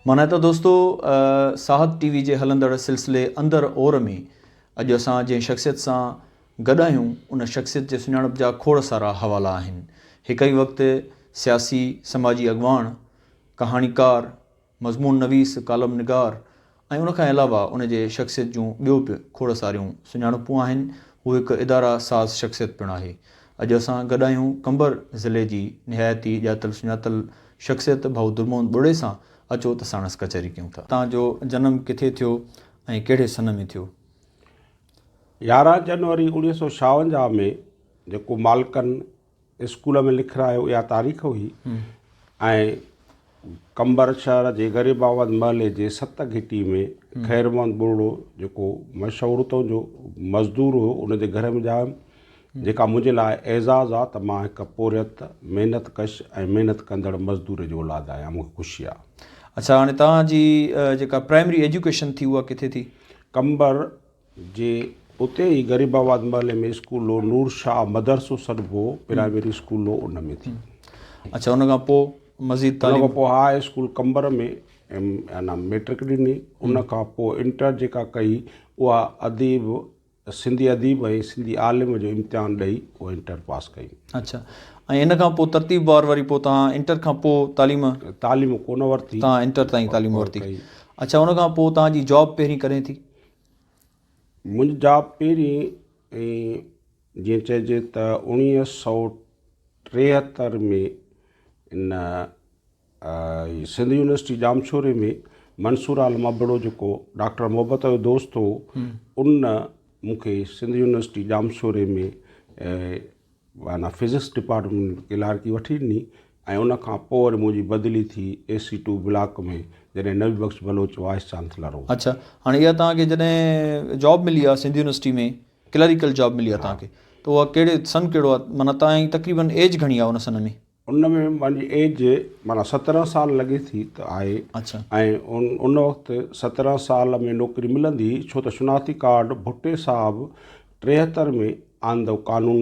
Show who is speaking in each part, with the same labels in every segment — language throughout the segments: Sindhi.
Speaker 1: مانائتا دوستو ساهت ٽي وي جي هلندڙ سلسلي اندر اور ۾ اڄ اسان جنهن شخصيت سان گڏ آهيون ان شخصيت جي سڃاڻپ جا کوڙ سارا حوالا آهن. هڪ ئي وقت سياسي سماجي اڳواڻ، ڪهاڻيڪار، مضمون نويس، ڪالم نگار ۽ ان کان علاوه ان جي شخصيت جون ٻيو به کوڙ ساريون سڃاڻپون آهن. هو هڪ اداره ساز شخصيت پڻ آهي. اڄ اسان گڏ آهيون قمبر ضلعي جي نهايت ئي ڄاتل سڃاتل شخصيت ڀائو درمحمد ٻرڙي سان، اچو ته ساڻس ڪچهري ڪيون ٿا. توهان جو جنم ڪٿي ٿيو ۽ ڪهڙي سن ۾ ٿيو؟
Speaker 2: 11 جنوري 1956 ۾ جيڪو مالڪن اسڪول ۾ لکرايو اها تاريخ هئي ۽ قمبر شهر جي غريب آباد محلي جي ست گهٽي ۾ خير محمد ٻرڙو جيڪو مشهور اتان جو مزدور هو ان جي گهر ۾ ڄايم جيڪا منهنجي لاء اعزاز آ ته مان هڪ پورهيت محنت ڪش ۽ محنت ڪندڙ مزدور جو اولاد آهيان مون کي خوشي آ.
Speaker 1: اڇا هاڻي توهان جي جيڪا پرائمري ايجوڪيشن ٿي اها ڪٿي ٿي؟
Speaker 2: قمبر جي اتي ئي غريب آباد محلي ۾ اسڪول هو نور شاهه مدرسو سڏبو هو پرائمري اسڪول هو ان ۾ ٿي.
Speaker 1: اڇا ان کان پوء مزيد تعليم؟
Speaker 2: ان کان پوء هاء اسڪول قمبر ۾ انا ميٽرڪ ڏني ان کان پوء انٽر جيڪا ڪئي اها اديب سنڌي اديب ۽ سنڌي عالم جو امتحان ڏئي اها انٽر پاس ڪئي.
Speaker 1: اڇا ۽ ان کان پوء ترتيب وار وري پوء توهان انٽر کان پوء تعليم؟
Speaker 2: تعليم ڪونه ورتي.
Speaker 1: توهان انٽر تائين تعليم ورتي. اڇا ان کان پوء توهان جي جاب پهرين ڪڏهن ٿي؟
Speaker 2: منهنجي جاب پهرين جيئن چئجي ته 1973 ۾ ان سنڌ يونيورسٽي ڄامشوري ۾ منصور عالم ابڙو جيڪو ڊاڪٽر محبت جو دوست هو ان مون کي سنڌ يونيورسٽي ڄامشوري ۾ معنيٰ فزڪس ڊپارٽمينٽ ۾ ڪلارڪي وٺي ڏني ۽ ان کان پوء وري منهنجي بدلي ٿي اي سي ٽو بلاڪ ۾ جڏهن نبي بخش بلوچ وائيس چانسلر هو.
Speaker 1: اڇا هاڻي اها توهان کي جڏهن جاب ملي آ سنڌ يونيورسٽي ۾ ڪلريڪل جاب ملي آ توهان کي ته اها ڪهڙي سن ڪهڙو آ معنيٰ توهان جي تقريبن ايج گهڻي آ ان سن ۾؟
Speaker 2: ان ۾ منهنجي ايج معنيٰ 17 سال لڳي ٿي ته آهي ۽ ان وقت 17 سال ۾ نوڪري ملندي هئي ڇو ته شناختي ڪارڊ ڀٽي صاحب 73 ۾ آندو قانون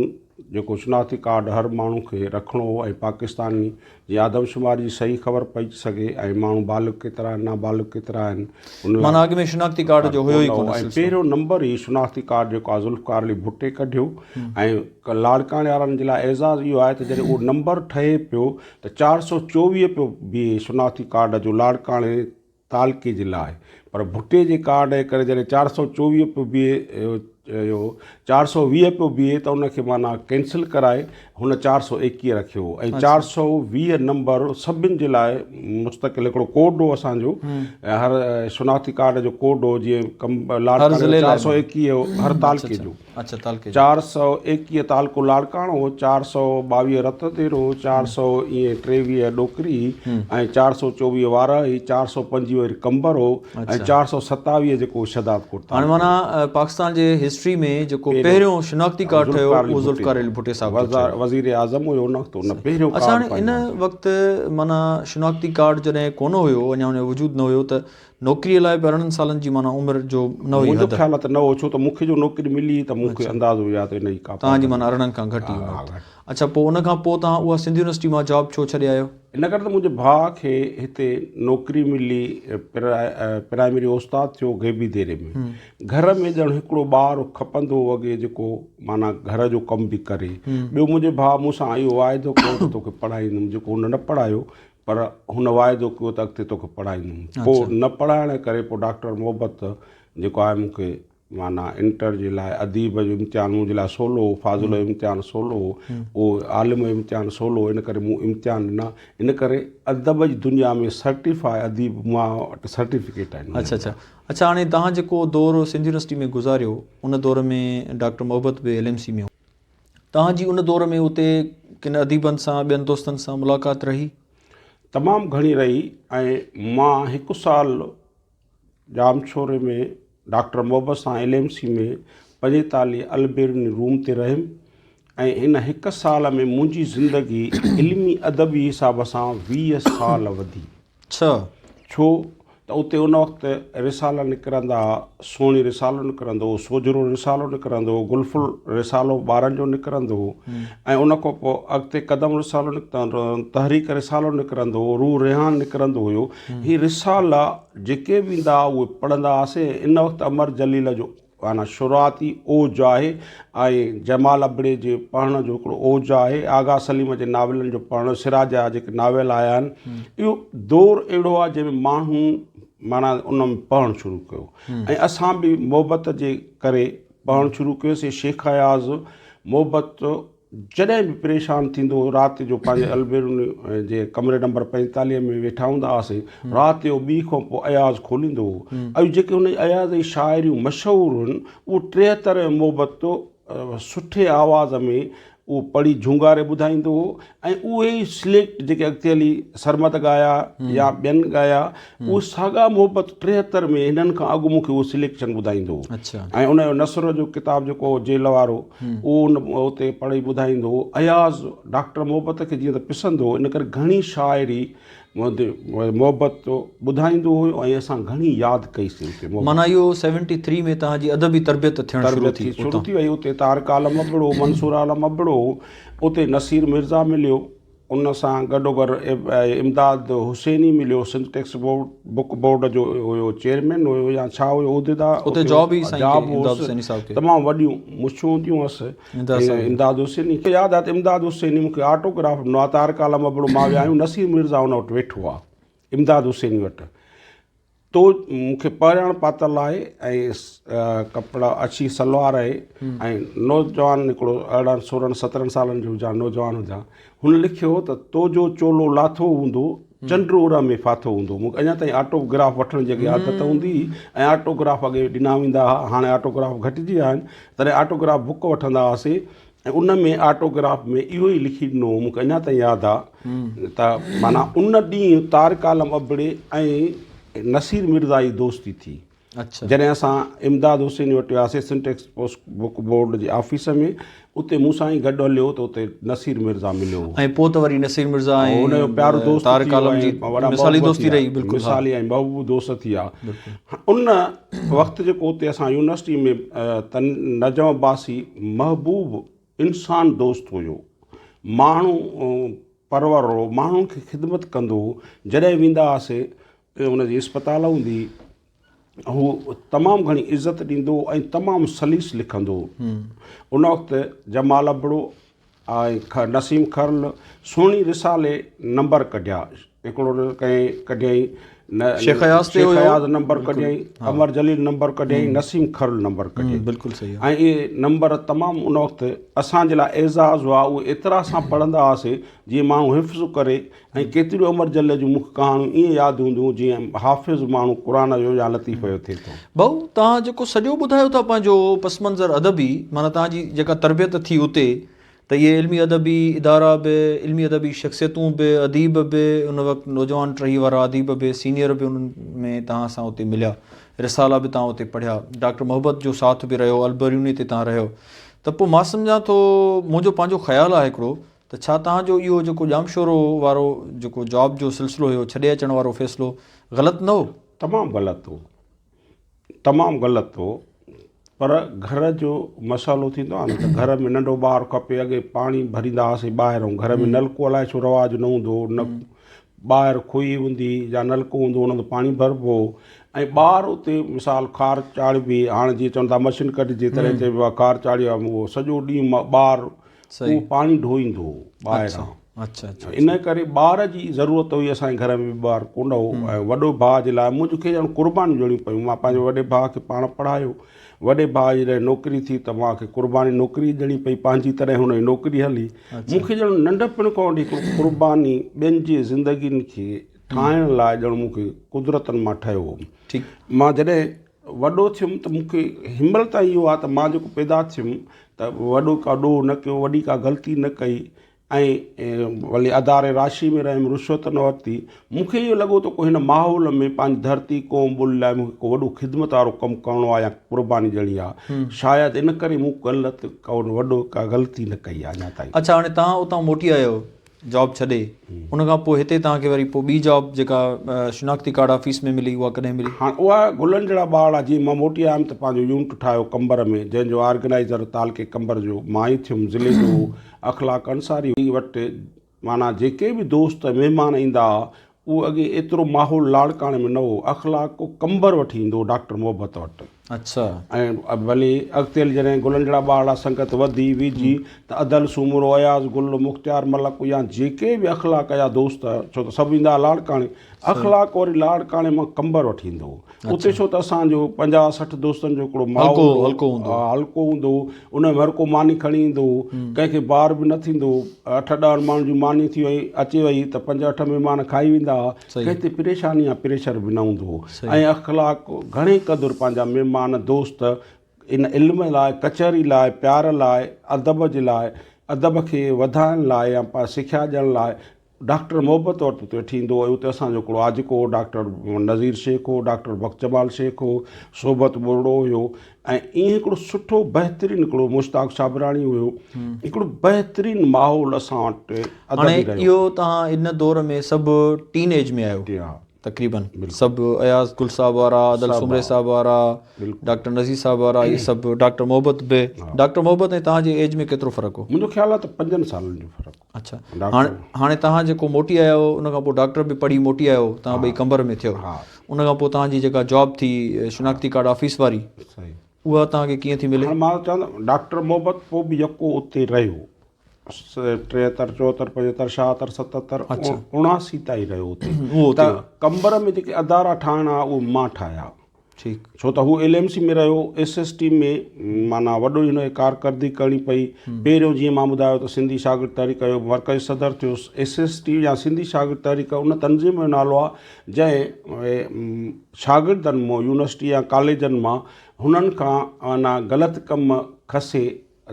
Speaker 2: جيڪو شناختي ڪارڊ هر ماڻهو کي رکڻو هو ۽ پاڪستاني جي آدمشماري جي صحيح خبر پئجي سگهي ۽ ماڻهو بالغ ڪيترا آهن نابالغ ڪيترا آهن ان لاء
Speaker 1: معنيٰ اڳ ۾ شناختي ڪارڊ جو هيو ئي ڪونه
Speaker 2: ۽ پهريون نمبر ئي شناختي ڪارڊ جيڪو آهي ذوالفقار علي ڀٽي ڪڍيو ۽ لاڙڪاڻي وارن جي لاء اعزاز اهو آهي ته جڏهن اهو نمبر ٺهي پيو ته 424 پيو بيهي شناختي ڪارڊ جو لاڙڪاڻي تعلقي جي لاء پر ڀٽي جي ڪارڊ جي ڪري جڏهن 424 پيو بيهي اهو 420 پيو بيهي ته ان کي معنيٰ ڪينسل ڪرائي هن 421 رکيو ۽ 420 نمبر سڀن جي لاء مستقل هڪڙو ڪوڊ هو اسانجو هر شناختي ڪارڊ جو ڪوڊ هو جيئن ڪم لاڙڪاڻي 421 هو هر تعلقي جو
Speaker 1: اڇا تعلقي جو.
Speaker 2: 421 تعلقو لاڙڪاڻو، 422 رت ديرو، 423 ڏوڪري ۽ 424 وارهه، 425 وري قمبر هو ۽ 427 جيڪو شهدادڪوٽ
Speaker 1: هاڻي
Speaker 2: تعلقو.
Speaker 1: معنيٰ پاڪستان جي هسٽري ۾ جيڪو پهريون شناختي ڪارڊ ٺهيو اهو ذوالفقار علي ڀٽي صاحب جو ٺهيو.
Speaker 2: وزير اعظم هيو ان وقت ان پهريون
Speaker 1: اڇا
Speaker 2: ڪارڊ
Speaker 1: هاڻي ان
Speaker 2: پنهنجو.
Speaker 1: وقت معنيٰ شناختي ڪارڊ جڏهن ڪونه هيو اڃا ان جو وجود نه هيو ته نوڪريء لاء به 18 سالن جي معنيٰ عمر جو نه هئي
Speaker 2: منهنجو
Speaker 1: حد.
Speaker 2: خيال آهي ته نه هو ڇو ته مون کي جو نوڪري ملي ته مون کي اندازو هيا ته ان جي ڪا
Speaker 1: توهان جي
Speaker 2: پابندي
Speaker 1: معنيٰ 18 کان گهٽ هئي ان
Speaker 2: ها
Speaker 1: وقت.
Speaker 2: گهٽ.
Speaker 1: اڇا پوء ان کان پوء توهان اها سنڌ يونيورسٽي مان جاب ڇو ڇڏي آيو؟
Speaker 2: ان ڪري ته منهنجي ڀاء کي هتي نوڪري ملي پرائمري استاد ٿيو غيبي ديري ۾ گهر ۾ ڄڻ هڪڙو ٻار کپندو هو اڳي جيڪو معنيٰ گهر جو ڪم به ڪري ٻيو منهنجي ڀاء مون سان اهو واعدو ڪيو ته توکي پڙهائيندم جيڪو هن نه پڙهايو پر هن واعدو ڪيو ته اڳتي توکي پڙهائيندم. پوء نه پڙهائڻ جي ڪري پوء ڊاڪٽر محبت جيڪو آهي مون کي معنيٰ انٽر جي لاء اديب جو امتحان منهنجي لاء سولو هو، فاضل جو امتحان سولو هو، اهو عالم جو امتحان سولو هو، ان ڪري مون امتحان ڏنا. ان ڪري ادب جي دنيا ۾ سرٽيفاء اديب مان وٽ سرٽيفڪيٽ آهن.
Speaker 1: اڇا اڇا اڇا هاڻي توهان جيڪو دور سنڌ يونيورسٽي ۾ گذاريو ان دور ۾ ڊاڪٽر محبت به ايل ايم سي ۾ هو. توهان جي ان دور ۾ اتي ڪن اديبن سان ٻين دوستن سان ملاقات رهي؟
Speaker 2: تمام گهڻي رهي ۽ مان هڪ سال ڄامشوري ۾ ڊاڪٽر محبت سان L M C ۾ 45 Al-Biruni room تي رهيم ۽ ان هڪ سال ۾ منهنجي زندگي علمي ادبي حساب سان 20 سال وڌي.
Speaker 1: ڇا؟
Speaker 2: ڇو ته ته اتي ان وقت رسالا نڪرندا ها، سهڻي رسالو نڪرندو هو، سوجهرو رسالو نڪرندو هو، گل ڦل رسالو ٻارن جو نڪرندو هو ۽ ان کان پوء اڳتي قدم رسالو نڪرندو هو، تحريڪ رسالو نڪرندو هو، روح ريحان نڪرندو هيو. هي رسالا جيڪي به ايندا هئا اهي پڙهندا هئاسين. ان وقت امر جليل جو معنيٰ شروعاتي اوج آهي ۽ جمال ابڙي جي پڙهڻ جو هڪڙو اوج آهي، آغا سليم جي ناولن جو پڙهڻ، سراج جا جيڪي ناول آيا آهن، اهو دور اهڙو آهي جنهن ۾ ماڻهو معنيٰ ان ۾ پڙهڻ شروع ڪيو ۽ اسان به محبت جي ڪري پڙهڻ شروع ڪيوسين. شيخ اياز محبت جڏهن به پريشان ٿيندو هو رات جو پنهنجي البيروني جي ڪمري نمبر 45 ۾ ويٺا هوندا هئاسين رات جو ٻي کان پوء اياز کوليندو هو ۽ جيڪي هن جي اياز جي شاعريون مشهور هن اهو 73 محبت سٺي آواز ۾ اهو پڙهي جهونگاري ٻڌائيندو هو ۽ اهي ئي سليڪٽ جيڪي اڳتي هلي سرمد ڳايا يا ٻين ڳايا اهي ساڳا محبت 73 ۾ هنن کان اڳ مون کي اهو سليڪشن ٻڌائيندو هو ۽ ان جو نثر جو ڪتاب جيڪو هو جيل وارو اهو ان اتي پڙهي ٻڌائيندو هو. اياز ڊاڪٽر محبت کي جيئن ته پسند هو ان ڪري گهڻي شاعري محبت ٻڌائيندو هيو ۽ اسان گهڻي ياد ڪئي سين اتي محبت.
Speaker 1: معنيٰ اهو سيونٽي ٿري ۾ توهان جي ادبي تربيت ٿيڻ شروع ٿي
Speaker 2: اتان. شروع ٿي وئي اتي طارق عالم ابڙو، منصور عالم ابڙو، اتي نصير مرزا مليو. ان سان گڏوگڏ امداد حسيني مليو سنڌ ٽيڪسٽ بڪ بورڊ جو هيو چيئرمين هيو يا ڇا هيو عهديدار
Speaker 1: اتي جاب هئي سائين کي امداد حسيني صاحب کي
Speaker 2: تمام وڏيون مڇون هونديون هئس امداد حسيني کي ياد آهي ته امداد حسيني مون کي آٽوگراف ڏنو آهي طارق عالم ابڙو مان ويا آهيون نصير مرزا ان وٽ ويٺو آهي امداد حسيني وٽ تو مون کي پهراڻ پاتل آهي ۽ ڪپڙا اڇي سلوار آهي ۽ نوجوان هڪڙو 18 16 17 سالن جو هجان نوجوان هجان هن لکيو ته تو جو چولو لاٿو هوندو چنڊ ار ۾ ڦاٿو هوندو مون کي اڃا تائين آٽو گراف وٺڻ جي اڳي عادت هوندي هئي ۽ آٽو گراف اڳي ڏنا ويندا هئا هاڻي آٽو گراف گهٽجي ويا آهن تڏهن آٽو گراف بڪ وٺندا هئاسين ۽ ان ۾ آٽوگراف ۾ اهو ئي لکي ڏنو هو، مون کي اڃا تائين ياد آ ته معنيٰ ان ڏينهن طارق عالم ابڙي ۽ نصير مرزا جي دوستي ٿي. جڏهن اسان امداد حسيني وٽ وياسين سنڌ ٽيڪسٽ بڪ بورڊ جي آفيس ۾ اتي مون سان ئي گڏ هليو ته اتي نصير مرزا مليو هو.
Speaker 1: ۽ پوء ته وري نصير مرزا ۽
Speaker 2: ان جو پيارو دوست
Speaker 1: طارق عالم جي مثالي دوستي رهي. بلڪل
Speaker 2: مثالي ۽ محبوب دوست ٿي ويا. ان وقت جيڪو اتي اسان يونيورسٽي ۾ ته نجم عباسي محبوب انسان دوست هيو ماڻهو پرور هو ماڻهن کي خدمت ڪندو هو جڏهن ويندا هئاسي ان جي اسپتال هوندي هو تمام گهڻي عزت ڏيندو هو ۽ تمام سليس لکندو هو ان وقت جمال ابڙو ۽ نسيم کرل سهڻي رسالي نمبر ڪڍيا هڪڙو ڪنهن ڪڍيائين نه
Speaker 1: شيخ اياز تي
Speaker 2: شيخ اياز نمبر ڪڍيائين امر جليل نمبر ڪڍيائين نسيم کرل نمبر ڪڍيائين
Speaker 1: بلڪل صحيح
Speaker 2: ۽ اهي نمبر تمام ان وقت اسان جي لاء اعزاز هئا اهي ايترا اسان پڙهندا هئاسي جيئن ماڻهو حفظ ڪري ۽ ڪيتريون امر جليل جون مون کي ڪهاڻيون ائين ياد هونديون جيئن حافظ ماڻهو قرآن جو يا لطيف جو ٿئي ٿو.
Speaker 1: ڀائو توهان جيڪو سڄو ٻڌايو ٿا پنهنجو پس منظر ادبي معنيٰ توهان جي جيڪا تربيت ٿي اتي ته اهي علمي ادبي ادارا به علمي ادبي شخصيتون به اديب به ان وقت نوجوان ٽهي وارا اديب به سينيئر به انهن ۾ توهان سان اتي مليا رسالا به توهان اتي پڙهيا ڊاڪٽر محبت جو ساٿ به رهيو البريوني تي توهان رهيو ته پوء مان سمجهان ٿو منهنجو پنهنجو خيال آهي هڪڙو ته ڇا توهان جو اهو جيڪو ڄامشورو وارو جيڪو جاب جو سلسلو هيو ڇڏي اچڻ وارو فيصلو غلط نه هو؟
Speaker 2: تمام غلط هو تمام غلط هو پر گهر جو مسئلو ٿيندو آهي نه ته گهر ۾ ننڍو ٻار کپي اڳي پاڻي ڀريندا هئاسين ٻاهرون گهر ۾ نلڪو الائي ڇو رواج نه هوندو هو نه ٻاهر کوهي هوندي يا نلڪو هوندو هو ان تي پاڻي ڀربو هو ۽ ٻار اتي مثال کار چاڙهبي هاڻي جيئن چون ٿا مشين ڪڍجي تڏهن چئبو آهي کار چاڙهي آهي اهو سڄو ڏينهن ٻار اهو پاڻي ڍوئيندو هو ٻاهران. ان ڪري ٻار جي ضرورت هئي اسان جي گهر ۾ به ٻار ڪونه هو ۽ وڏو ڀاء جي لاء منهنجو کي ڄڻ قربانيون ڏيڻيون پيون مان پنهنجي وڏي ڀاء کي پاڻ پڙهايو وڏي ڀاء جي جڏهن نوڪري ٿي ته مان کي قرباني نوڪري ڏيڻي پئي پنهنجي تڏهن هن جي نوڪري هلي مون کي ڄڻ ننڍپڻ کان وٺي هڪڙو قرباني ٻين جي زندگين کي ٺاهڻ لاء ڄڻ مون کي قدرتن مان ٺهيو هو مان جڏهن وڏو ٿيم ته مون کي هن مهل تائين اهو آهي ته مان جيڪو پيدا ٿيم ته وڏو ڪا ڏوهه نه ڪيو وڏي ڪا غلطي نه ڪئي ۽ ڀلي اداري راشي ۾ رهيم رشوت نه ورتي مون کي اهو لڳو ته ڪو هن ماحول ۾ پنهنجي ڌرتي قوم ٻولي لاء مون کي ڪو وڏو خدمت وارو ڪم ڪرڻو آهي يا قرباني ڏيڻي آهي شايد ان ڪري مون غلط ڪو وڏو ڪا غلطي نه ڪئي آهي اڃا تائين.
Speaker 1: اڇا هاڻي توهان اتان موٽي آيا آهيو. جاب ڇڏي ان کان پوء هتي توهان کي وري پوء ٻي جاب جيڪا شناختي ڪارڊ آفيس ۾ ملي اها ڪڏهن ملي؟
Speaker 2: هاڻ اها گلن جهڙا ٻارڙا جيئن مان موٽي آيم ته پنهنجو يونٽ ٺاهيو قمبر ۾ جنهن جو آرگنائيزر تعلقي قمبر جو مان ئي ٿيم ضلعي جو اخلاق انصاري وٽ معنيٰ جيڪي به دوست ۽ مهمان ايندا ها اهو اڳي ايترو ماحول لاڙڪاڻي ۾ نه هو اخلاق ڪو قمبر وٺي ايندو هو ڊاڪٽر محبت وٽ.
Speaker 1: اڇا.
Speaker 2: ۽ ڀلي اڳتي هلي جڏهن گلن جهڙا ٻارڙا سنگت وڌي ويجهي ته ادل سومرو، اياز گل، مختيار ملڪ يا جيڪي به اخلاق جا دوست ڇو ته سڀ ايندا ها لاڙڪاڻي اخلاق وري لاڙڪاڻي مان قمبر وٺي ايندو هو اتي ڇو ته اسان جو 50 60 دوستن جو هڪڙو ماحول هو هلڪو هوندو هو ان ۾ هر ڪو ماني کڻي ايندو هو ڪنهن کي بار به نه ٿيندو هو اٺ ڏهن ماڻهن جي ماني ٿي وئي اچي وئي ته پنج اٺ مهمان کائي ويندا هئا ڪنهن تي پريشاني يا پريشر به نه هوندو هو ۽ اخلاق گهڻي قدر پنهنجا مهمان دوست ان علم لاء ڪچهري لاء پيار لاء ادب جي لاء ادب کي وڌائڻ لاء يا سکيا ڏيڻ لاء ڊاڪٽر محبت وٽ اتي وٺي ايندو هو ۽ اتي اسان جو هڪڙو آجڪو هو ڊاڪٽر نذير شيخ هو ڊاڪٽر بخت جمال شيخ هو صحبت ٻرڙو هيو ۽ ائين هڪڙو سٺو بهترين هڪڙو مشتاق صابراڻي هيو هڪڙو بهترين ماحول اسان وٽ
Speaker 1: هاڻي اهو توهان ان دور ۾ سڀ ٽين ايج ۾ آهيو تقريبن سڀ اياز گل صاحب وارا عدل سومري صاحب وارا ڊاڪٽر نذير صاحب وارا اهي سڀ ڊاڪٽر محبت به ڊاڪٽر محبت ۽ توهان جي ايج ۾ ڪيترو فرق هو
Speaker 2: منهنجو خيال آهي ته پنجن سالن جو فرق هو
Speaker 1: اڇا هاڻي هاڻي توهان جيڪو موٽي آيا آهيو ان کان پوء ڊاڪٽر به پڙهي موٽي آيو توهان ٻئي قمبر ۾ ٿيو ان کان پوء توهان جي جيڪا جاب ٿي شناختي ڪارڊ آفيس واري اها توهان کي ڪيئن ٿي ملي؟
Speaker 2: هاڻي مان چوان ته ڊاڪٽر محبت پوء به يڪو اتي رهيو 73 74 75 76 77 79 تائين رهيو اتي ته قمبر ۾ جيڪي ادارا ٺاهڻا اهي مان ٺاهيا
Speaker 1: ٺيڪ.
Speaker 2: ڇو ته هو ايل ايم سي ۾ رهيو، ايس ايس ٽي ۾ معنيٰ وڏو هن کي ڪارڪردگي ڪرڻي پئي. پهريون جيئن مان ٻڌايو ته سنڌي شاگرد تحريڪ جو مرڪزي صدر ٿيو. ايس ايس ٽي يا سنڌي شاگرد تحريڪ ان تنظيم جو نالو آهي جنهن شاگردن مان يونيورسٽي يا ڪاليجن مان هنن کان معنيٰ غلط ڪم کسي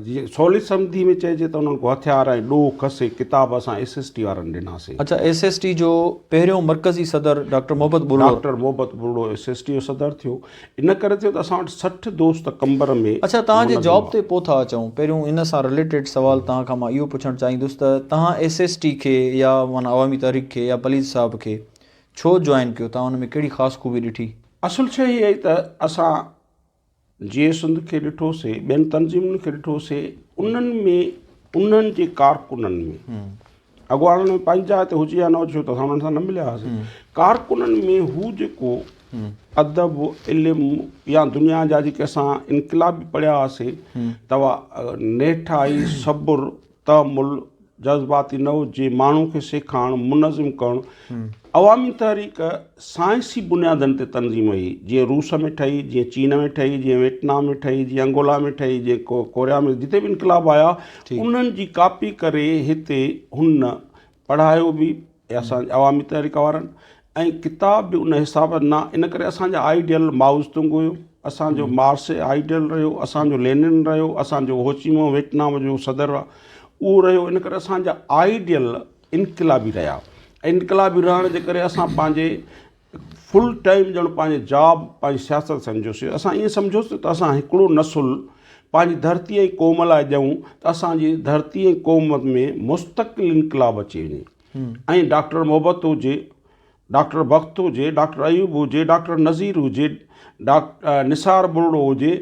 Speaker 2: جيئن سولي سنڌي ۾ چئجي ته انهن کان هٿيار ۽ ڏوهه کسي ڪتاب اسان ايس ايس ٽي وارن ڏناسين.
Speaker 1: اڇا ايس ايس ٽي جو پهريون مرڪزي صدر ڊاڪٽر محبت ٻرڙو.
Speaker 2: ڊاڪٽر محبت ٻرڙو ايس ايس ٽي جو صدر ٿيو. ان ڪري ٿيو ته اسان وٽ 60 دوست قمبر ۾
Speaker 1: اڇا توهان جي
Speaker 2: منظم
Speaker 1: جاب
Speaker 2: هئا.
Speaker 1: تي پوء ٿا اچون. پهريون ان سان رليٽيڊ سوال توهان کان مان اهو پڇڻ چاهيندس ته توهان ايس ايس ٽي کي يا معنيٰ عوامي تحريڪ کي يا پليجي صاحب کي ڇو جوائن ڪيو؟ توهان ان ۾ ڪهڙي خاص خوبي ڏٺي؟
Speaker 2: اصل شيء هيء آهي ته اسان جيئي سنڌ کي ڏٺوسي، ٻين تنظيمن کي ڏٺوسي، انهن ۾ انهن جي ڪارڪنن ۾ اڳواڻن ۾ پنهنجي جاء تي هجي يا نه هجي ڇو ته اسان انهن سان نه مليا هئاسين، ڪارڪنن ۾ هو جيڪو ادب، علم يا دنيا جا جيڪي اسان انقلابي پڙهيا هئاسي ته اها نيٺائي، صبر، تحمل، جذباتي نه هجي، ماڻهو کي سيکارڻ، منظم ڪرڻ، عوامي تحريڪ سائنسي بنيادن تي تنظيم هئي، جيئن روس ۾ ٺهي، جيئن چين ۾ ٺهي، جيئن ويٽنام ۾ ٺهي، جيئن انگولا ۾ ٺهي، جيئن ڪوريا ۾ جتي به انقلاب آيا انهن جي ڪاپي ڪري هتي هن پڙهايو به اسان جي عوامي تحريڪ وارن ۽ ڪتاب به ان حساب نه ان ڪري اسان جا آئيڊيل مائوز تنگ هيو اسان جو مارس آئيڊيل رهيو اسان جو لينن رهيو اسان جو هوچيمو ويٽنام جو صدر اهو رهيو ان ڪري اسان جا آئيڊيل انقلابي رهيا انقلابي رهڻ جي ڪري اسان پنهنجي فل ٽائيم ڄڻ پنهنجي جاب پنهنجي سياست سمجهيوسي اسان ائين سمجهيوسي ته اسان هڪڙو نسل پنهنجي ڌرتي ۽ قوم لاء ڏيون ته اسان جي ڌرتي ۽ قوم ۾ مستقل انقلاب اچي وڃي ۽ ڊاڪٽر محبت هجي ڊاڪٽر بخت هجي ڊاڪٽر ايوب هجي ڊاڪٽر نذير هجي ڊاڪٽر نثار ٻرڙو هجي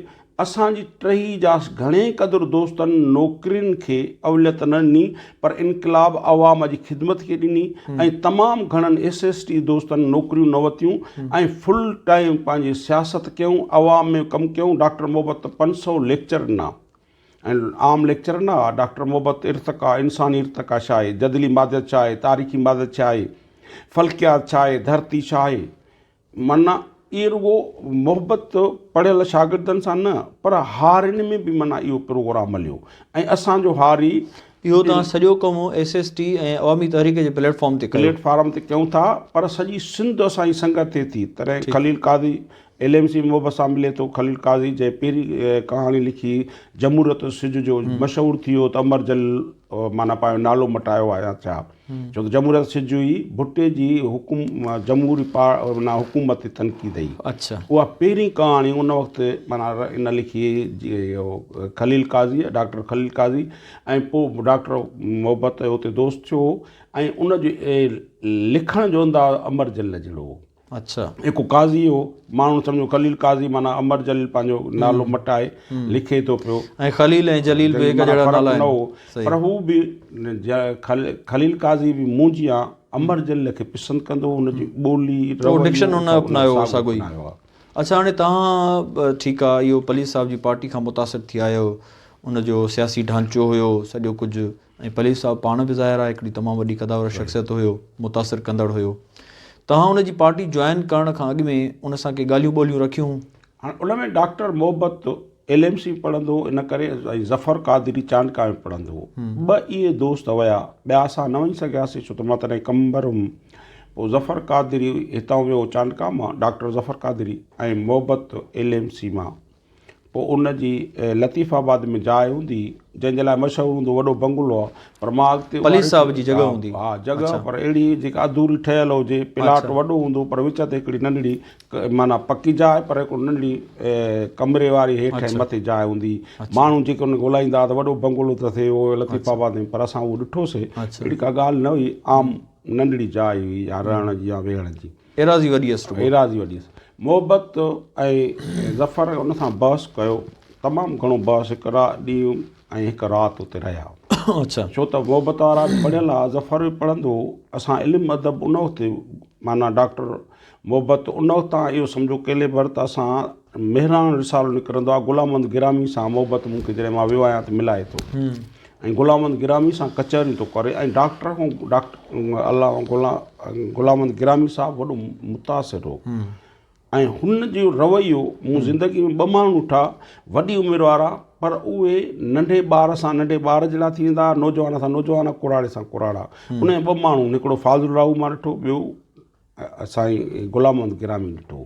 Speaker 2: اسان جي ٽهي جا گهڻي قدر دوستن نوڪرين کي اوليت نه ڏني پر انقلاب عوام جي خدمت کي ڏني ۽ تمام گهڻن ايس ايس ٽي دوستن نوڪريون نه ورتيون ۽ فل ٽائيم پنهنجي سياست ڪيائون عوام ۾ ڪم ڪيائون ڊاڪٽر محبت ته 500 ليڪچر ڏنا ۽ عام ليڪچر نه ها ڊاڪٽر محبت ارتقا انساني ارتقا ڇا آهي جدلي ماديت ڇا آهي تاريخي ماديت ڇا آهي فلڪيات ڇا آهي ڌرتي ڇا آهي معنيٰ اهي رڳو محبت پڙهيل شاگردن سان نه پر هارين ۾ به معنيٰ اهو پروگرام هليو ۽ اسان جو هاري
Speaker 1: اهو توهان سڄو ڪم ايس ايس ٽي ۽ عوامي تحريڪ جي پليٽ فارم تي ڪيو.
Speaker 2: پليٽ فارم تي ڪيون ٿا پر سڄي سنڌ اسان جي سنگت ٿئي ٿي تڏهن خليل قاضي ايل ايم سي محبت سان ملي ٿو خليل قاضي جنهن پهرين ڪهاڻي لکي جمهوريت سج جو مشهور ٿي ويو ته امر جليل معنيٰ پنهنجو نالو مٽايو آهي يا ڇا ڇو ته جمهوريت سج هئي ڀٽي جي حڪم جمهوري معنيٰ حڪومت تي تنقيد هئي اڇا اها پهرين ڪهاڻي ان وقت معنيٰ ان لکي خليل قاضي ڊاڪٽر خليل قاضي ۽ پوء ڊاڪٽر محبت اتي دوست ٿيو هو ۽ ان جو لکڻ جو انداز امر جليل جهڙو هو
Speaker 1: اڇا.
Speaker 2: هڪ قاضي هو، ماڻهو سمجهو خليل قاضي معنيٰ امر جليل پنهنجو نالو مٽائي لکي ٿو پيو.
Speaker 1: ۽ خليل ۽ جليل به هڪ جهڙا نالا آهن.
Speaker 2: نه هو پر هو به خليل قاضي به مون جيان امر جليل کي پسند ڪندو هو، هن جي ٻولي، رويو
Speaker 1: ڊڪشن هن اپنايو هو ساڳيو ئي. اڇا هاڻي توهان ٺيڪ آ اهو پليج صاحب جي پارٽي کان متاثر ٿي آيا آهيو، ان جو سياسي ڍانچو هيو سڄو ڪجهه ۽ پليج صاحب پاڻ به ظاهر آهي هڪڙي تمام وڏي قداور شخصيت هيو، متاثر ڪندڙ هيو. توهان ان جي پارٽي جوائن ڪرڻ کان اڳ ۾ ان سان ڪي ڳالهيون ٻولهيون رکيون هون؟
Speaker 2: هاڻ ان ۾ ڊاڪٽر محبت ايل ايم سي پڙهندو هو ان ڪري ۽ ظفر قادري چانڊڪا ۾ پڙهندو هو. ٻه اهي دوست هيا، ٻيا اسان نه وڃي سگهياسين ڇو ته مان تڏهن قمبر هيم. پوء ظفر قادري هتان ويو چانڊڪا مان، ڊاڪٽر ظفر قادري ۽ محبت ايل ايم سي مان. پوء ان جي لطيف آباد ۾ جاء هوندي جنهن جي لاء مشهور هوندو وڏو بنگلو آ پر مان اڳتي
Speaker 1: پليز صاحب جي جڳهه هوندي
Speaker 2: ها جڳهه پر اهڙي جيڪا اڌوري ٺهيل هجي پلاٽ وڏو هوندو پر وچ تي هڪڙي ننڍڙي معنيٰ پڪي جاء پر هڪڙو ننڍڙي ڪمري واري هيٺ ۽ مٿي جاء هوندي ماڻهو جيڪي ان کي ڳولائيندا ته وڏو بنگلو ته ٿئي اهو لطيف آباد ۾ پر اسان اهو ڏٺوسي اهڙي ڪا ڳالهه نه هئي عام ننڍڙي جاء هئي يا رهڻ جي يا ويهڻ جي
Speaker 1: ايراضي وڏي هيس رڳو.
Speaker 2: ايراضي وڏي هيس. محبت ۽ ظفر ان سان بحث ڪيو، تمام گهڻو بحث، هڪ ڏينهن ۽ هڪ رات اتي رهيا.
Speaker 1: اڇا.
Speaker 2: ڇو ته محبت وارا به پڙهيل ها، ظفر به پڙهندو هو. اسان علم ادب ان وقت معنيٰ ڊاڪٽر محبت ان وقت تان اهو سمجهو ڪيليبر ته اسان مهراڻ رسالو نڪرندو آهي، غلام محمد گرامي سان محبت مون کي جڏهن مان ويو آهيان ته ملائي ٿو. ۽ غلام محمد گرامي سان ڪچهريون ٿو ڪري ۽ ڊاڪٽر کان ڊاڪٽر علامه غلام محمد گرامي صاحب وڏو متاثر هو ۽ هن جو رويو مون زندگي ۾ ٻه ماڻهو ڏٺا وڏي عمر وارا پر اهي ننڍي ٻار سان ننڍي ٻار جهڙا ٿي ويندا نوجوان سان نوجوان ڪراڙي سان ڪراڙا ان ٻه ماڻهو هڪڙو فاضل راهو مان ڏٺو ٻيو سائين غلام محمد گرامي ڏٺو.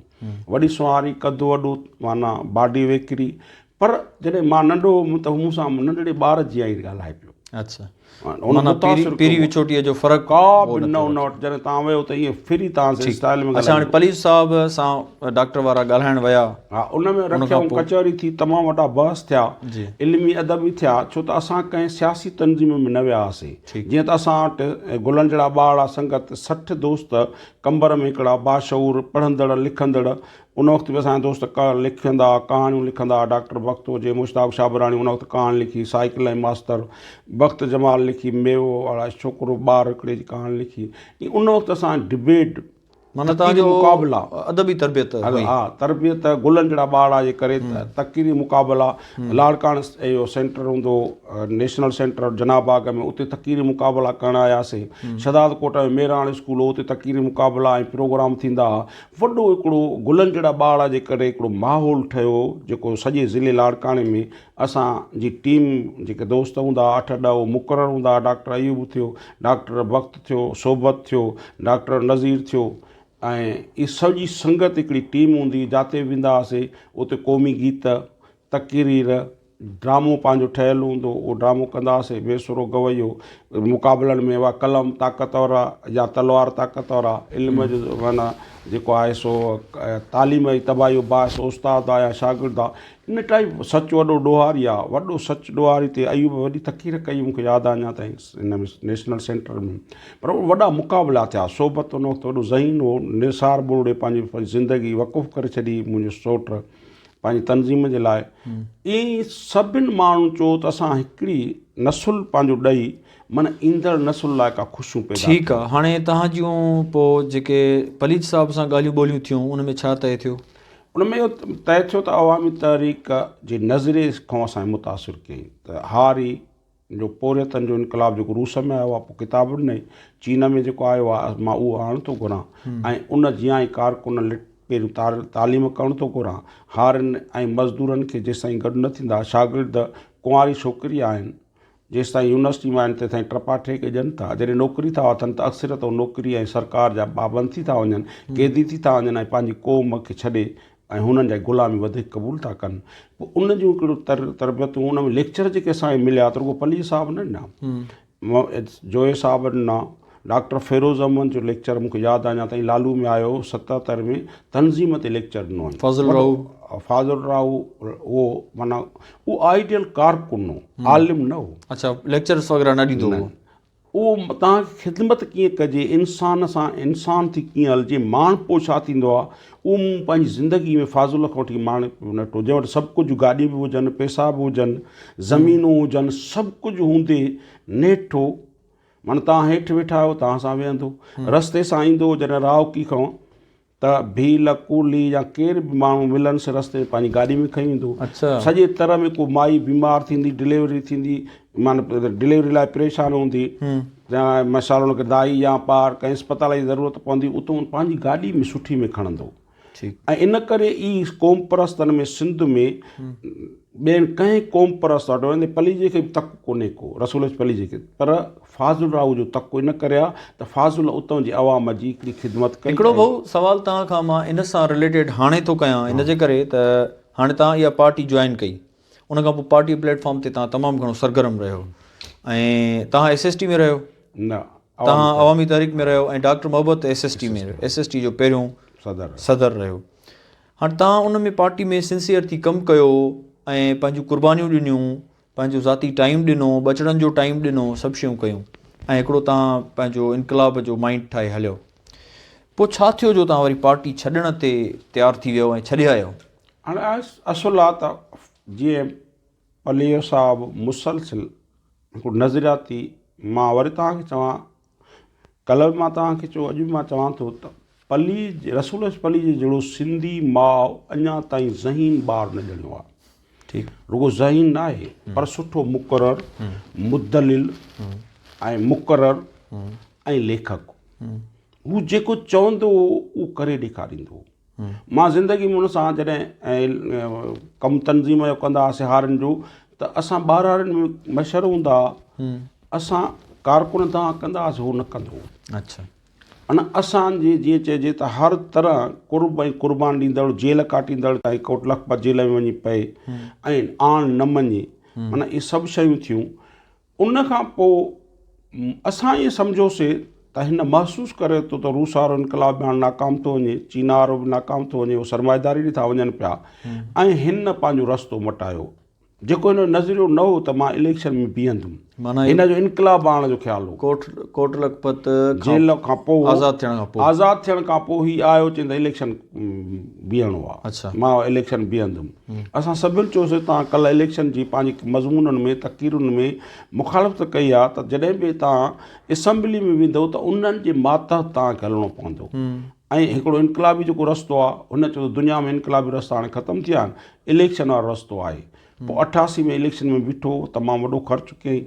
Speaker 2: وڏي سنهاري، قد وڏو، معنيٰ باڊي ويڪري، پر جڏهن مان ننڍو هوم ته هو مون سان ننڍڙي ٻار جيان ئي ڳالهائي پيو.
Speaker 1: اڇا. معنيٰ پيري وڇوٽيء جو فرق
Speaker 2: ڪا به نه ان وٽ جڏهن توهان ويو ته ائين فري توهان سان اسٽائل ۾
Speaker 1: ڳالهائيندو. اڇا هاڻي پليج صاحب سان ڊاڪٽر وارا ڳالهائڻ ويا.
Speaker 2: ها ان ۾ رکيائون ڪچهري ٿي تمام وڏا بحث ٿيا علمي ادبي ٿيا ڇو ته اسان ڪنهن سياسي تنظيم ۾ نه ويا هئاسين. جيئن ته اسان وٽ گلن جهڙا ٻارڙا سنگت 60 دوست قمبر ۾ هڪڙا باشعور پڙهندڙ لکندڙ ان وقت به اسان جا دوست لکندا ها ڪهاڻيون لکندا ها ڊاڪٽر بخت هجي مشتاق شابراڻي ان وقت ڪهاڻي لکي سائيڪل ۽ ماستر بخت جمال لکي ميوو وارا ڇوڪرو ٻار هڪڙي جي ڪهاڻي لکي ان وقت اسان ڊبيٽ
Speaker 1: معنيٰ توهان جو مقابلا ادبي تربيت هئي.
Speaker 2: ها تربيت گلن جهڙا ٻارڙا جي ڪري تقريري مقابلا لاڙڪاڻه اهو سينٽر هوندو هو نيشنل سينٽر جناح باغ ۾ اتي تقريري مقابلا ڪرڻ آياسين شهداد ڪوٽ ۾ ميراڻ اسڪول هو اتي تقريري مقابلا ۽ پروگرام ٿيندا هئا وڏو هڪڙو گلن جهڙا ٻارڙا جي ڪري هڪڙو ماحول ٺهيو جيڪو سڄي ضلعي لاڙڪاڻي ۾ اسان جي ٽيم جيڪي دوست هوندا هئا اٺ ڏهه اهي مقرر هوندا هئا ڊاڪٽر ايوب ٿيو ڊاڪٽر بخت ٿيو صحبت ٿيو ڊاڪٽر نذير ٿيو ۽ اهي سڄي سنگت هڪڙي ٽيم هوندي هئي جاتي به ويندا هئاسي اتي قومي گيت تقرير ڊرامو پنهنجو ٺهيل هوندو اهو ڊرامو ڪندا هئاسي بي سرو گويو مقابلن ۾ اها قلم طاقتور آ يا تلوار طاقتور آ علم جو معنيٰ جيڪو آهي سو تعليم جي تباهي جو باعث استاد آ يا شاگرد آ ان ٽائيپ سچ وڏو ڏوهاري آ وڏو سچ ڏوهاري تي ايوب وڏي تقرير ڪئي مون کي ياد آ اڃا تائين ان ۾ نيشنل سينٽر ۾ پر وڏا مقابلا ٿيا صحبت ان وقت وڏو ذهين هو نثار ٻرڙي پنهنجي زندگي وقف ڪري ڇڏي منهنجو سوٽ پنهنجي تنظيم جي لاء ائين سڀن ماڻهن چيو ته اسان هڪڙي نسل پنهنجو ڏئي من ايندڙ نسل لاء ڪا خوشيون پيدا
Speaker 1: ٺيڪ آ هاڻي توهان جون پوء جيڪي پليج صاحب سان ڳالهيون ٻولهيون ٿيون ان ۾ ڇا طئي ٿيو؟
Speaker 2: ان ۾ اهو طئي ٿيو ته عوامي تحريڪ جي نظريي کان اسان کي متاثر ڪيائين ته هاري جو پورهيتن جو انقلاب جيڪو روس ۾ آيو آهي پوء ڪتاب ڏنائين چين ۾ جيڪو آيو آهي مان اهو آڻڻ ٿو گهران ۽ ان جيان ئي ڪارڪن پهريون تعليم ڪرڻ ٿو گهران هارين ۽ مزدورن کي جيستائين گڏ نه ٿيندا شاگرد ڪنواري ڇوڪري آهن جيستائين يونيورسٽي ۾ آهن تيستائين ٽپا ٺيڪ ڏين ٿا جڏهن نوڪري ٿا وٺن ته اڪثريت اهو نوڪري ۽ سرڪار جا پابند ٿي ٿا وڃن قيدي ٿي ٿا وڃن ۽ پنهنجي قوم کي ڇڏي ۽ هنن جا غلامي وڌيڪ قبول ٿا ڪن. پوء ان جون هڪڙيون تربيتون ان ۾ ليڪچر جيڪي اسان کي مليا ته رڳو پليجي صاحب نه ڏنا، جويي صاحب ڏنا، ڊاڪٽر فيروز احمد جو ليڪچر مون کي ياد آهي اڃا تائين لالو ۾ آيو هو 77 ۾ تنظيم تي ليڪچر ڏنو هئائين.
Speaker 1: فاضل راهو.
Speaker 2: فاضل راهو اهو معنيٰ اهو آئيڊيل ڪارڪن هو، عالم نه هو.
Speaker 1: اڇا ليڪچرس وغيره نه ڏيندو هو.
Speaker 2: اهو توهان کي خدمت ڪيئن ڪجي، انسان سان انسان ٿي ڪيئن هلجي، ماڻهپو ڇا ٿيندو آهي، اهو مون پنهنجي زندگي ۾ فاضل کان وٺي ماڻهپو ڏٺو، جنهن وٽ سڀ ڪجهه گاڏيون به هجن، پئسا به هجن، زمينون هجن، سڀ ڪجهه هوندي نيٺ هو معنيٰ توهان هيٺ ويٺا آهيو توهان سان ويهندو، رستي سان ايندو هو جڏهن راهوڪي کان ته ڀيل، ڪولهي يا ڪير به ماڻهو ملنس رستي ۾ پنهنجي گاڏي ۾ کڻي ويندو. سڄي تر ۾ ڪو مائي بيمار ٿيندي، ڊليوري ٿيندي، معنيٰ ڊليوري لاء پريشان هوندي يا مثال ان کي دائي يا پار ڪنهن اسپتال جي ضرورت پوندي اتو پنهنجي گاڏي ۾ سٺي ۾ کڻندو. ۽ ان ڪري ئي قومپرستن ۾ سنڌ ۾ ٻين ڪنهن قومپرست وٽ ويندي پليجي کي به تڪ ڪونهي ڪو، رسول بخش پليجي کي، پر فاضل راهو جو تڪ ان ڪري آ ته فاضل اتان جي عوام جي هڪڙي خدمت ڪئي.
Speaker 1: هڪڙو ڀائو سوال توهان کان مان ان سان رليٽيڊ هاڻي ٿو ڪيان ان جي ڪري ته هاڻي توهان اها پارٽي جوائن ڪئي ان کان پوء پارٽي پليٽ فارم تي توهان تمام گهڻو سرگرم رهيو ۽ توهان ايس ايس ٽي ۾ رهيو
Speaker 2: نه
Speaker 1: توهان عوامي تحريڪ ۾ رهيو ۽ ڊاڪٽر محبت S S T ۾ S S T جو پهريون صدر رهيو هاڻي توهان ان ۾ پارٽي ۾ سنسيئر ٿي ڪم ڪيو ۽ پنهنجون قربانيون ڏنيون پنهنجو ذاتي ٽائيم ڏنو ٻچڙن جو ٽائيم ڏنو سڀ شيون ڪيون ۽ هڪڙو توهان پنهنجو انقلاب جو مائنڊ ٺاهي هليو پوء ڇا ٿيو جو توهان وري پارٽي ڇڏڻ تي تيار ٿي ويو ۽ ڇڏي آيو؟
Speaker 2: هاڻي اصل آ ته جيئن پليجو صاحب مسلسل هڪڙو نظرياتي مان وري توهان کي چوان ڪلهه به مان توهان کي چيو اڄ به مان چوان ٿو ته پليج رسول بخش پليجي جهڙو سنڌي ماء اڃا تائين ذهين ٻار نه ڄڻيو آهي.
Speaker 1: ٺيڪ.
Speaker 2: رڳو ذهين نه آهي پر سٺو مقرر، مدلل ۽ مقرر ۽ ليکڪ. هو جيڪو چوندو هو اهو ڪري ڏيکاريندو هو. مان زندگي ۾ ان سان جڏهن ڪم تنظيم جو ڪندا هئاسين هارين جو ته اسان ٻهراڙين ۾ مشر هوندا هئا اسان ڪارڪن دانهن ڪندا هئاسين هو نه ڪندو هو.
Speaker 1: اڇا.
Speaker 2: ان اسان جي جيئن چئجي ته هر طرح قرب ۽ قربان ڏيندڙ جيل ڪاٽيندڙ ۽ ڪوٽ لکپت جيل ۾ وڃي پئي ۽ آڻ نه مڃي معنيٰ اهي سڀ شيون ٿيون ان کان پوء اسان ائين سمجهيوسي ته هن محسوس ڪري ورتو ته روس وارو انقلاب به هاڻ ناڪام ٿو وڃي، چينا وارو به ناڪام ٿو وڃي، هو سرمائيداري ڏي ٿا وڃن پيا ۽ هن پنهنجو رستو مٽايو. جيڪو هن جو نظريو نه هو ته مان اليڪشن ۾ بيهندم.
Speaker 1: معنيٰ
Speaker 2: هن جو انقلاب آڻڻ جو خيال هو.
Speaker 1: ڪوٽ لکپت
Speaker 2: جيل کان پوء
Speaker 1: آزاد ٿيڻ کان پوء.
Speaker 2: آزاد ٿيڻ کان پوء هي آيو چئين ته اليڪشن بيهڻو آ. مان اليڪشن بيهندم. اسان سڀن چيوسين توهان ڪلهه اليڪشن جي پنهنجي مضمونن ۾ تقريرن ۾ مخالفت ڪئي آ ته جڏهن به توهان اسيمبلي ۾ ويندؤ ته انهن جي ماتحت توهان کي هلڻو پوندو ۽ هڪڙو انقلابي جيڪو رستو آ هن چيو ته دنيا ۾ انقلابي رستا هاڻي ختم ٿي ويا آهن اليڪشن وارو رستو آهي پوء 88 ۾ اليڪشن ۾ بيٺو تمام وڏو خرچ ڪيائين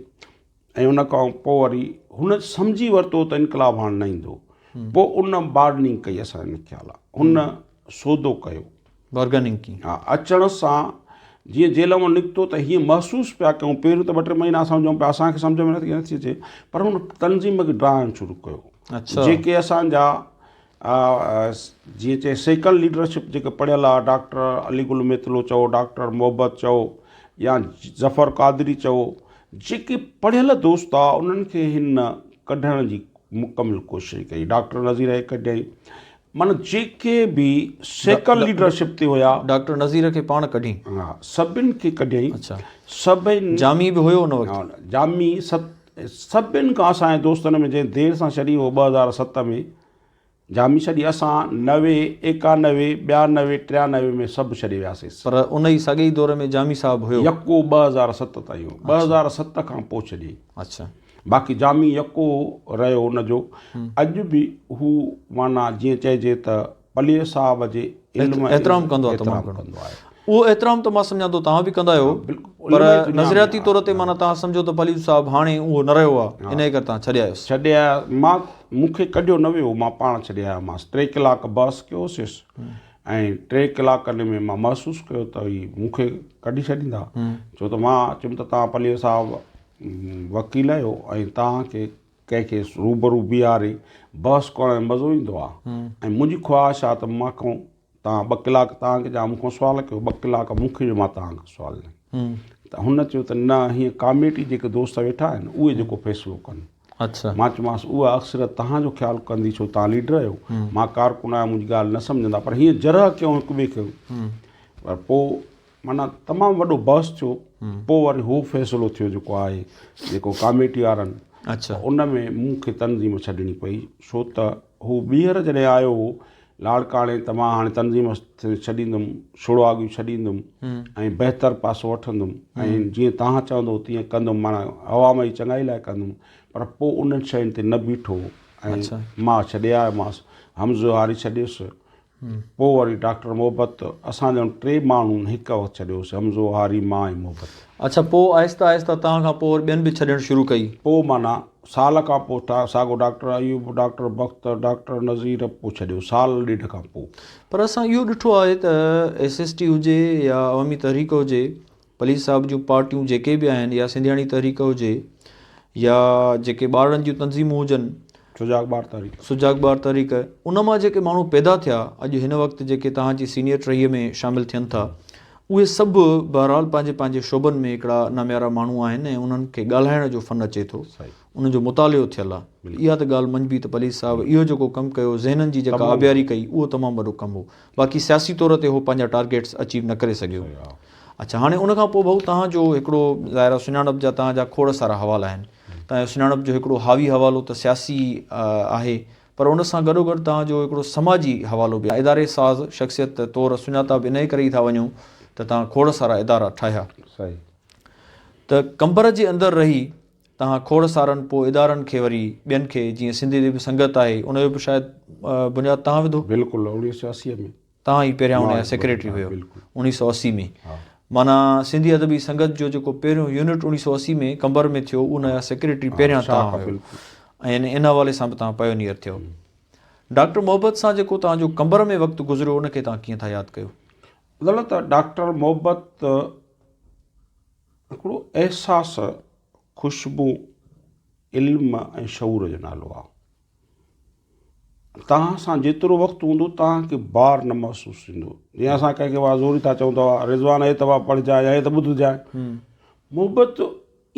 Speaker 2: ۽ ان کان پوء وري هن سمجهي ورتو ته انقلاب هاڻ نه ايندو پوء ان بارگننگ ڪئي اسان جو خيال آ هن سودو ڪيو
Speaker 1: بارگننگ ڪئي
Speaker 2: ها اچڻ سان جيئن جيل مان نڪتو ته هيئن محسوس پيا ڪيون پهريون ته ٻه ٽي مهينا اسان چئون پيا اسان کي سمجهه ۾ نٿي اچي پر هن تنظيم کي ڊاهڻ شروع ڪيو جيڪي اسان جا جيئن چئي سيڪنڊ ليڊرشپ جيڪي پڙهيل آ ڊاڪٽر علي گل ميتلو چئو ڊاڪٽر محبت چئو يا ظفر قادري چئو جيڪي پڙهيل دوست آ انهن کي هن ڪڍڻ جي مڪمل ڪوشش ڪئي ڊاڪٽر نظير کي ڪڍيائين معنيٰ جيڪي به سيڪنڊ ليڊرشپ تي هيا
Speaker 1: ڊاڪٽر نظير کي پاڻ ڪڍي
Speaker 2: ها سڀن کي ڪڍيائين
Speaker 1: اڇا
Speaker 2: سڀن
Speaker 1: جامي به هيو ان وقت
Speaker 2: جامي سڀن کان اسان جي دوستن ۾ جنهن دير سان شريف هو 2007 ۾ جامي ڇڏي اسان 90، 91، 92، 93 ۾ سڀ ڇڏي وياسيس.
Speaker 1: پر ان ئي ساڳئي ئي دور ۾ جامي صاحب هيو.
Speaker 2: يڪو 2007 تائين هو. 2007 کان پوء ڇڏيائين.
Speaker 1: اڇا.
Speaker 2: باقي جامي يڪو رهيو ان جو اڄ به هو معنيٰ جيئن چئجي ته پليجي صاحب جي علم ۽
Speaker 1: احترام ڪندو آهي تمام
Speaker 2: احترام ڪندو آهي.
Speaker 1: اهو احترام ته مان سمجهان ٿو توهان به ڪندا آهيو پر نظرياتي طور تي معنيٰ توهان سمجهو ته پليجو صاحب هاڻي اهو نه رهيو آهي انهيء ڪري توهان ڇڏي آيس.
Speaker 2: ڇڏي آيا مان مون کي ڪڍيو نه ويو مان پاڻ ڇڏي آيومانس ٽي ڪلاڪ بحث ڪيوسيس ۽ ٽي ڪلاڪن ۾ مان محسوس ڪيو ته هي مون کي ڪڍي ڇڏيندا ڇو ته مان چيم ته توهان پليجو صاحب وڪيل آهيو ۽ توهان کي ڪنهن کي روبرو بيهاري بحث ڪرڻ ۾ مزو ايندو آهي ۽ منهنجي خواهش آهي ته مان کان توهان ٻه ڪلاڪ توهان کي ڏيان مون کان سوال ڪيو ٻه ڪلاڪ مون کي ڏيو مان توهان کي سوال ڏيان ته هن چيو ته نه هيئن ڪاميٽي جيڪي دوست ويٺا آهن اهي جيڪو فيصلو ڪن
Speaker 1: اڇا
Speaker 2: مان چيومانس اها اڪثريت توهان جو خيال ڪندي ڇو توهان ليڊر آهيو مان ڪارڪن آهيان منهنجي ڳالهه نه سمجهندا پر هيئن جرح ڪيون هڪ ٻئي کي پر پوء معنيٰ تمام وڏو بحث ٿيو پوء وري هو فيصلو ٿيو جيڪو آهي جيڪو ڪاميٽي وارن
Speaker 1: اڇا
Speaker 2: ان ۾ مون کي تنظيم ڇڏڻي پئي ڇو ته هو ٻيهر جڏهن آيو هو لاڙڪاڻي ته مان هاڻي تنظيم ڇڏيندم ڇڙواڳيون ڇڏيندم ۽ بهتر پاسو وٺندم ۽ جيئن توهان چوندو تيئن ڪندم معنيٰ عوام جي چڱائي لاء ڪندم پر پوء انهن شين تي نه بيٺو ۽ مان ڇڏي آيومانس حمزو هاري ڇڏيس پوء وري ڊاڪٽر محبت اسان ڄڻ ٽي ماڻهن هڪ وقت ڇڏيوسين حمزو هاري مان ۽ محبت.
Speaker 1: اڇا پوء آهستي آهستي توهان کان پوء وري ٻين به ڇڏڻ شروع ڪئي.
Speaker 2: پوء معنيٰ سال کان پوء ساڳو doctor Ayub, doctor Bakht, doctor Nazir پوء ڇڏيو سال ڏيڍ کان پوء.
Speaker 1: پر اسان اهو ڏٺو آهي ته ايس ايس ٽي هجي يا عوامي تحريڪ هجي، پليجي صاحب جون پارٽيون جيڪي به آهن يا سنڌياڻي تحريڪ هجي يا جيڪي ٻارڙن جون تنظيمون هجن،
Speaker 2: سجاڳ ٻار تحريڪ.
Speaker 1: سجاڳ ٻار تحريڪ، ان مان جيڪي ماڻهو پيدا ٿيا اڄ هن وقت جيڪي توهان جي سينيئر ٽهيء ۾ شامل ٿين ٿا اهي سڀ بهرحال پنهنجي پنهنجي شعبن ۾ هڪڙا ناميارا ماڻهو آهن ۽ انهن کي ڳالهائڻ جو فن اچي ٿو انهن جو مطالعو ٿيل آهي اها ته ڳالهه مڃبي ته پليجي صاحب اهو جيڪو ڪم ڪيو ذهنن جي جيڪا آبياري ڪئي اهو تمام وڏو ڪم هو باقي سياسي طور تي هو پنهنجا ٽارگيٽس اچيو نه ڪري سگهيو. اڇا هاڻي ان کان پوء ڀائو توهان جو هڪڙو ظاهر آهي سڃاڻپ جا توهان جا کوڙ سارا حوالا آهن توهان جو سڃاڻپ جو هڪڙو حاوي حوالو ته سياسي آهي پر ان سان گڏو گڏ توهان جو هڪڙو سماجي حوالو به اداري ساز شخصيت طور سڃاتا به انهي ڪري ئي ٿا وڃون ته توهان کوڙ سارا ادارا ٺاهيا
Speaker 2: صحيح
Speaker 1: ته قمبر جي اندر رهي توهان کوڙ سارن پوء ادارن کي وري ٻين کي جيئن سنڌي ادبي سنگت آهي ان جو به شايد بنياد توهان وڌو.
Speaker 2: بلڪل 1980 ۾.
Speaker 1: توهان ئي پهريان ان جا سيڪريٽري هيو 1980 ۾ معنيٰ سنڌي ادبي سنگت جو جيڪو پهريون يونٽ 1980 ۾ قمبر ۾ ٿيو ان جا سيڪريٽري پهريان توهان هيو ۽ ان حوالي سان به توهان پايونيئر ٿيو. ڊاڪٽر محبت سان جيڪو توهان جو قمبر ۾ وقت گذريو ان کي توهان ڪيئن ٿا ياد ڪيو؟
Speaker 2: مطلب ته ڊاڪٽر محبت هڪڙو احساس، خوشبو، علم ۽ شعور جو نالو آهي. توهان سان جيترو وقت هوندو توهان کي بار نه محسوس ٿيندو جيئن اسان ڪنهن کي زوري ٿا چئون ته رضوان هي ته پڙهجانء يا هي ته ٻڌجانء محبت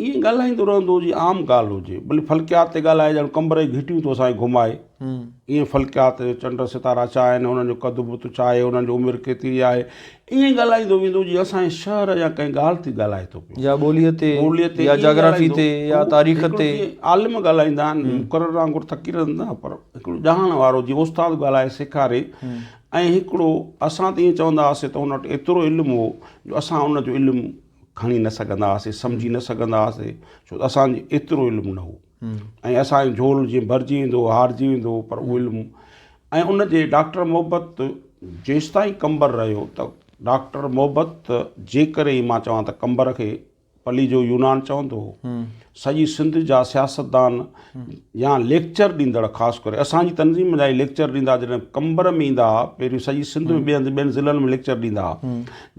Speaker 2: ائين ڳالهائيندو رهندو جيئن عام ڳالهه هجي ڀلي فلڪيات تي ڳالهائي ڄڻ قمبر جي گهٽيون ٿو اسان کي گهمائي ائين فلڪيات جو چنڊ ستارا ڇا آهن انهن جو قد بت ڇا آهي انهن جي عمر ڪيتري آهي ائين ڳالهائيندو ويندو جيئن اسان جي شهر يا ڪنهن ڳالهه تي ڳالهائي ٿو پيو.
Speaker 1: يا ٻوليء تي
Speaker 2: ٻوليء تي
Speaker 1: يا
Speaker 2: ائين
Speaker 1: جاگرافي
Speaker 2: ڳالهائيندو
Speaker 1: تي يا
Speaker 2: هو
Speaker 1: تاريخ
Speaker 2: هڪڙو
Speaker 1: تي.
Speaker 2: جيئن عالم ڳالهائيندا آهن مقرر وانگر تقرير نه پر هڪڙو ڄاڻ وارو جيئن استاد ڳالهائي سيکاري ۽ هڪڙو اسان ته ائين چوندا هئاسين ته هن وٽ ايترو علم هو جو اسان ان جو علم کڻي نه سگهندا هئاسين سمجهي نه سگهندا هئاسين ڇو ته اسان جو ايترو علم نه هو ۽ اسان جو جهول جيئن ڀرجي ويندو هو هارجي ويندو هو پر اهو علم ۽ ان جي ڊاڪٽر محبت جيستائين قمبر رهيو ته ڊاڪٽر محبت جي ڪري ئي مان چوان ته قمبر کي پليجو يونان چوندو هو. سڄي سنڌ جا سياستدان يا ليڪچر ڏيندڙ خاص ڪري اسان جي تنظيم جا ئي ليڪچر ڏيندا جڏهن قمبر ۾ ايندا هئا پهريون سڄي سنڌ ۾ ٻين ٻين ضلعن ۾ ليڪچر ڏيندا هئا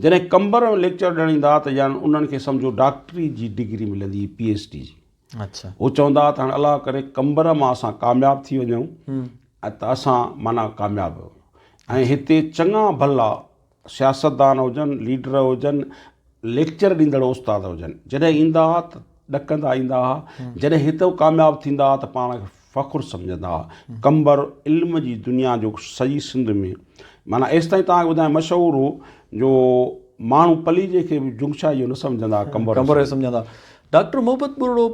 Speaker 2: جڏهن قمبر ۾ ليڪچر ڏيڻ ايندا هئا ته ڄڻ انهن کي سمجهو ڊاڪٽري جي ڊگري ملندي هئي پي ايڇ ڊي جي.
Speaker 1: اڇا.
Speaker 2: هو چوندا ها ته هاڻي الله ڪري قمبر مان اسان ڪامياب ٿي وڃون ۽ ته اسان معنيٰ ڪامياب ۽ هتي چڱا ڀلا سياستدان هجن ليڊر هجن ليڪچر ڏيندڙ استاد هجن جڏهن ايندا هئا ته ڏڪندا ايندا هئا جڏهن هتو ڪامياب ٿيندا هئا ته پاڻ کي فخر سمجهندا هئا قمبر علم جي دنيا جو سڄي سنڌ ۾ معنيٰ ايستائين توهان کي ٻڌايان مشهور هو جو ماڻهو پليجي کي به جنگشاهي جو نه سمجهندا هئا قمبر
Speaker 1: قمبر جو سمجهندا ڊاڪٽر محبت ٻرڙو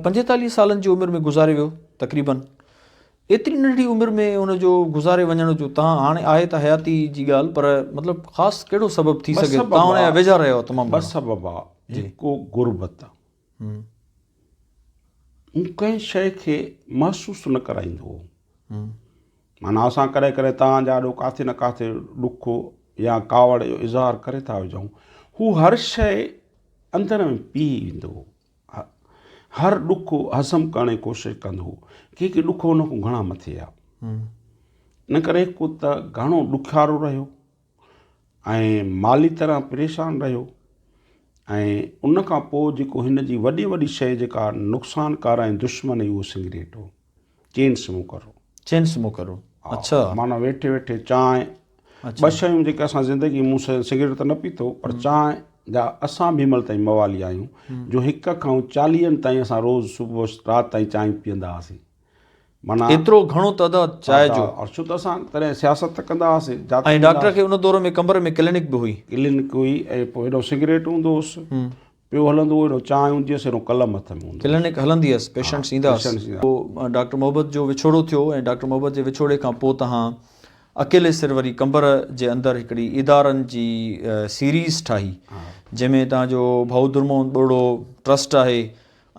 Speaker 1: 45 سالن جي عمر ۾ گذاري ويو تقريبن ايتري ننڍڙي عمر ۾ ان جو گذاري وڃڻ جو تان هاڻي آهي ته حياتي جي ڳالهه پر مطلب خاص ڪهڙو سبب ٿي سگهي ٿو تان ان جا ويجها رهيا تمام
Speaker 2: ٻه سبب آ هڪ غربت هو ڪنهن شيء کي محسوس نه ڪرائيندو هو. معنيٰ اسان ڪڏهن ڪڏهن توهان جا آڏو ڪاٿي نه ڪاٿي ڏک يا ڪاوڙ جو اظهار ڪري ٿا وجهون. هو هر شيء اندر ۾ پيهي ويندو هو. هر ڏک هضم ڪرڻ جي ڪوشش ڪندو هو. ڪي ڪي ڏک هن کان گهڻا مٿي آ. ان ڪري هڪ ته گهڻو ڏکيارو رهيو. ۽ مالي طرح پريشان رهيو ۽ ان کان پوء جيڪو هن جي وڏي وڏي شيء جيڪا نقصانڪار ۽ دشمن هئي اهو سگريٽ هو چين سموڪر هو
Speaker 1: چين سموڪر هو اڇا
Speaker 2: معنيٰ ويٺي ويٺي چانهه ٻه شيون جيڪي اسان زندگي مون سگريٽ ته نه پيتو پر چانهه جا اسان به هن مهل تائين موالي آهيون جو هڪ کان چاليهن تائين اسان روز صبح رات تائين چانهه پيئندا هئاسين. معنيٰ
Speaker 1: ايترو گهڻو تعداد چانهه جو.
Speaker 2: اور ڇو ته اسان تڏهن سياست ته ڪندا هئاسين جاتي
Speaker 1: ۽ ڊاڪٽر کي ان دور ۾ قمبر ۾ ڪلينڪ به هئي.
Speaker 2: ڪلينڪ هئي ۽ پوء هيڏو سگريٽ هوندو هوس پيو هلندو هو هيڏو چانهه هوندي هيس هيڏو قلم هٿ ۾ هوندو هوس.
Speaker 1: ڪلينڪ هلندي هيس پيشنٽس ايندا هئس. پوء ڊاڪٽر محبت جو وڇوڙو ٿيو ۽ ڊاڪٽر محبت جي وڇوڙي کان پوء توهان اڪيلي سر وري قمبر جي اندر هڪڙي ادارن جي سيريز ٺاهي جنهن ۾ توهان جو ڀائو درمحمد ٻرڙو ٽرسٽ آهي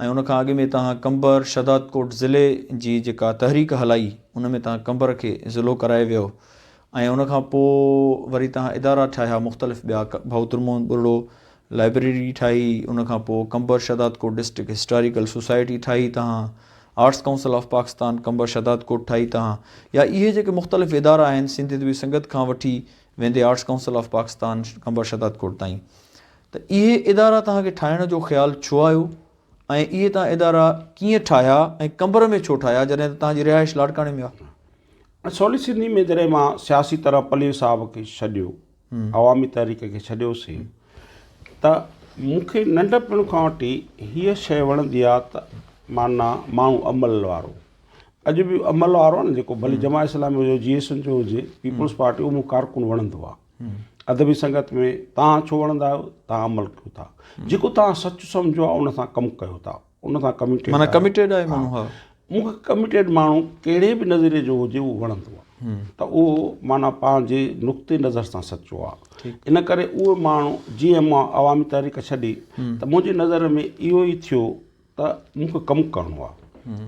Speaker 1: ۽ ان کان اڳ ۾ توهان قمبر شهدادڪوٽ ضلعي جي جيڪا تحريڪ هلائي ان ۾ توهان قمبر کي ضلعو ڪرائي ويو ۽ ان کان پوء وري توهان ادارا ٺاهيا مختلف ٻيا ڀائو درمحمد ٻرڙو لائبريري ٺاهي ان کان پوء Qambar Shahdadkot district historical society ٺاهي توهان arts council of Pakistan Qambar Shahdadkot ٺاهي توهان يا اهي جيڪي مختلف ادارا آهن سنڌي ادبي سنگت کان وٺي ويندي arts council of Pakistan Qambar Shahdadkot تائين ته اهي ادارا توهان کي ٺاهڻ جو خيال ڇو آيو ۽ اهي توهان ادارا ڪيئن ٺاهيا ۽ قمبر ۾ ڇو ٺاهيا جڏهن ته توهان جي رهائش لاڙڪاڻي ۾ آهي؟
Speaker 2: سولي سنڌي ۾ جڏهن مان سياسي طرح پليجي صاحب کي ڇڏيو، عوامي تحريڪ کي ڇڏيوسين ته مون کي ننڍپڻ کان وٺي هيء شيء وڻندي آهي ته معنيٰ ماڻهو عمل وارو اڄ به عمل وارو آهي نه جيڪو ڀلي جماعت اسلامي هجي جي ايس اين جو هجي پيپلز پارٽي اهو مون ڪارڪن وڻندو آهي. ادبي سنگت ۾ توهان ڇو وڻندا آهيو توهان عمل ڪيو ٿا جيڪو توهان سچ سمجهو آهي ان سان ڪم ڪيو ٿا ان سان ڪميٽيڊ
Speaker 1: معنيٰ ڪميٽيڊ آهي ماڻهو ها
Speaker 2: مون کي ڪميٽيڊ ماڻهو ڪهڙي به نظريي جو هجي اهو وڻندو آهي ته اهو معنيٰ پنهنجي نقطي نظر سان سچو آهي ان ڪري اهو ماڻهو جيئن مان عوامي تحريڪ ڇڏي ته منهنجي نظر ۾ اهو ئي ٿيو ته مون کي ڪم ڪرڻو آهي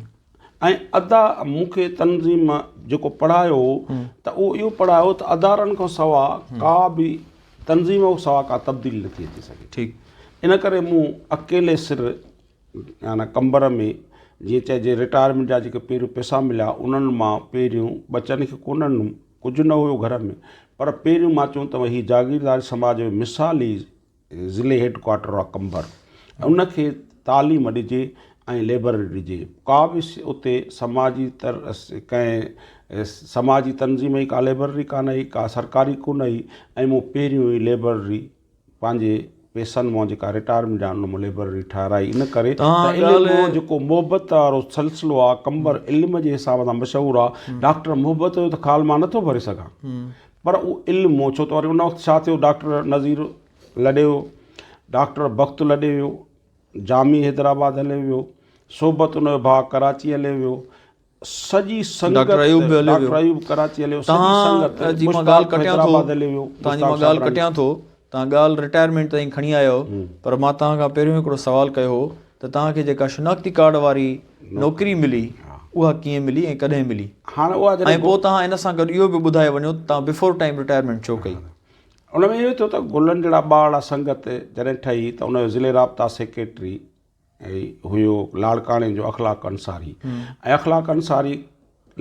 Speaker 2: ۽ ادا مون کي تنظيم جيڪو پڙهايو هو ته اهو اهو پڙهايو ته ادارن کان سوا ڪا به تنظيم کان سوا ڪا تبديلي نٿي اچي سگهي
Speaker 1: ٺيڪ
Speaker 2: ان ڪري مون اڪيلي سر يعني قمبر ۾ جيئن چئجي رٽائرمينٽ جا جيڪي پهريون پئسا مليا انهن مان پهريون ٻچن کي ڪونه ڏنم ڪجهه نه هيو گهر ۾ پر پهريون مان چيو ته هي جاگيرداري سماج جو مثالي ضلعي هيڊ ڪوارٽر آ قمبر ان کي تعليم ڏجي ۽ ليبرري ڏجي ڪا به اتي سماجي تر ڪنهن سماجي تنظيم جي ڪا ليبرري ڪانه هئي ڪا سرڪاري ڪونه هئي ۽ مون پهريون ئي ليبرري پنهنجي پئسن مان جيڪا رٽائرمينٽ جا ان مان ليبرري ٺهرائي ان ڪري ته علم جيڪو محبت وارو سلسلو آ قمبر علم جي حساب سان مشهور آ ڊاڪٽر محبت جو ته خال مان نٿو ڀري سگهان پر اهو علم هو ڇو ته وري ان وقت ڇا ٿيو ڊاڪٽر نذير لڏي ويو ڊاڪٽر بخت لڏي ويو جامي حيدرآباد هليو ويو صحبت ان جو ڀاء ڪراچي هليو ويو سڄي سنگت
Speaker 1: ڊاڪٽر ايوب به هليو ويو
Speaker 2: ڊاڪٽر ايوب ڪراچي هليو سڄي سنگت
Speaker 1: توهان جي مان ڳالهه ڪٽيان ٿو توهان جي مان ڳالهه ڪٽيان ٿو توهان ڳالهه رٽائرمينٽ تائين کڻي آيا آهيو پر مان توهان کان پهريون هڪڙو سوال ڪيو هو ته توهان کي جيڪا شناختي ڪارڊ واري نوڪري ملي اها ڪيئن ملي ۽ ڪڏهن ملي؟
Speaker 2: هاڻ اها
Speaker 1: جڏهن ۽ پوء توهان ان سان گڏ اهو به ٻڌائي وڃو ته توهان بفور ٽائيم رٽائرمينٽ ڇو ڪئي؟
Speaker 2: ان ۾ اهو ٿيو ته گلن جهڙا ٻارڙا سنگت جڏهن ٺهي ته ان جو ضلعي رابطا سيڪريٽري هيو لاڙڪاڻي جو اخلاق انصاري ۽ اخلاق انصاري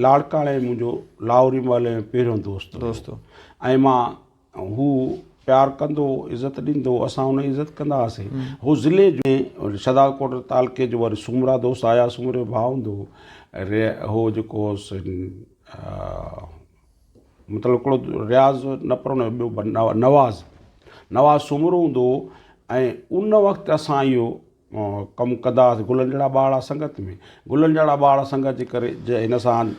Speaker 2: لاڙڪاڻي منهنجو لاهوري محلي ۾ پهريون دوست
Speaker 1: دوست هو
Speaker 2: ۽ مان هو پيار ڪندو هو، عزت ڏيندو هو، اسان ان جي عزت ڪندا هئاسين. هو ضلعي جو شهدادڪوٽ تعلقي جو وري سومرا دوست آيا سومري جو ڀاء هوندو هو هو جيڪو هوس مطلب هڪڙو رياض نه پر ان جو ٻيو نواز نواز سومرو هوندو هو ۽ ان وقت اسان اهو ڪم ڪندا هئاسين گلن جهڙا ٻارڙا سنگت ۾ گلن جهڙا ٻارڙا سنگت جي ڪري هن سان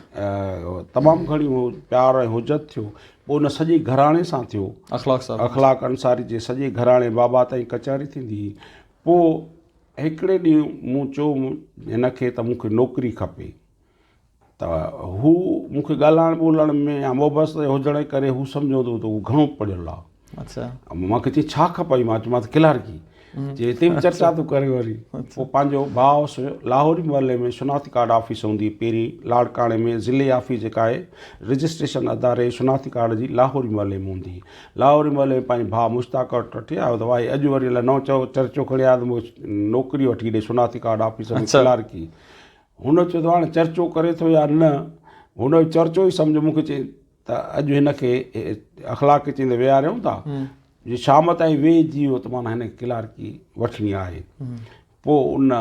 Speaker 2: تمام گهڻي پيار ۽ حجت ٿيو پوء ان سڄي گهراڻي سان ٿيو
Speaker 1: اخلاق صاحب
Speaker 2: اخلاق انصاري جي سڄي گهراڻي بابا تائين ڪچهري ٿيندي هئي پوء هڪڙي ڏينهن مون چيو هن کي ته مون کي نوڪري کپي ته هو مون کي ڳالهائڻ ٻولڻ ۾ يا محبت هجڻ جي ڪري هو سمجهندو هو ته هو گهڻو پڙهيل آهي.
Speaker 1: اڇا.
Speaker 2: مان کي چئي ڇا کپئي؟ مان چيومانس ڪلارڪي. چئي هتي به چرچا ٿو ڪري وري. پوء پنهنجو ڀاء هوس لاهوري محلي ۾ شناختي ڪارڊ آفيس هوندي هئي پهرين لاڙڪاڻي ۾ ضلعي آفيس جيڪا آهي رجسٽريشن اداري شناختي ڪارڊ جي لاهوري محلي ۾ هوندي هئي. لاهوري محلي ۾ پنهنجي ڀاء مشتاق وٽ وٺي آيو ته ڀائي اڄ وري الائي نئون چرچو کڻي آيو ته مون کي نوڪري وٺي ڏي شناختي ڪارڊ آفيس ۾ ڪلارڪي. هن چيو ته هاڻي چرچو ڪري ٿو يا نه؟ هن جو چرچو ئي سمجهه مون کي چئي ته اڄ هن کي اخلاق کي چئي ته ويهاريون ٿا جي شام تائين ويهجي ويو ته معنيٰ هن کي ڪلارڪي وٺڻي آهي. پوء ان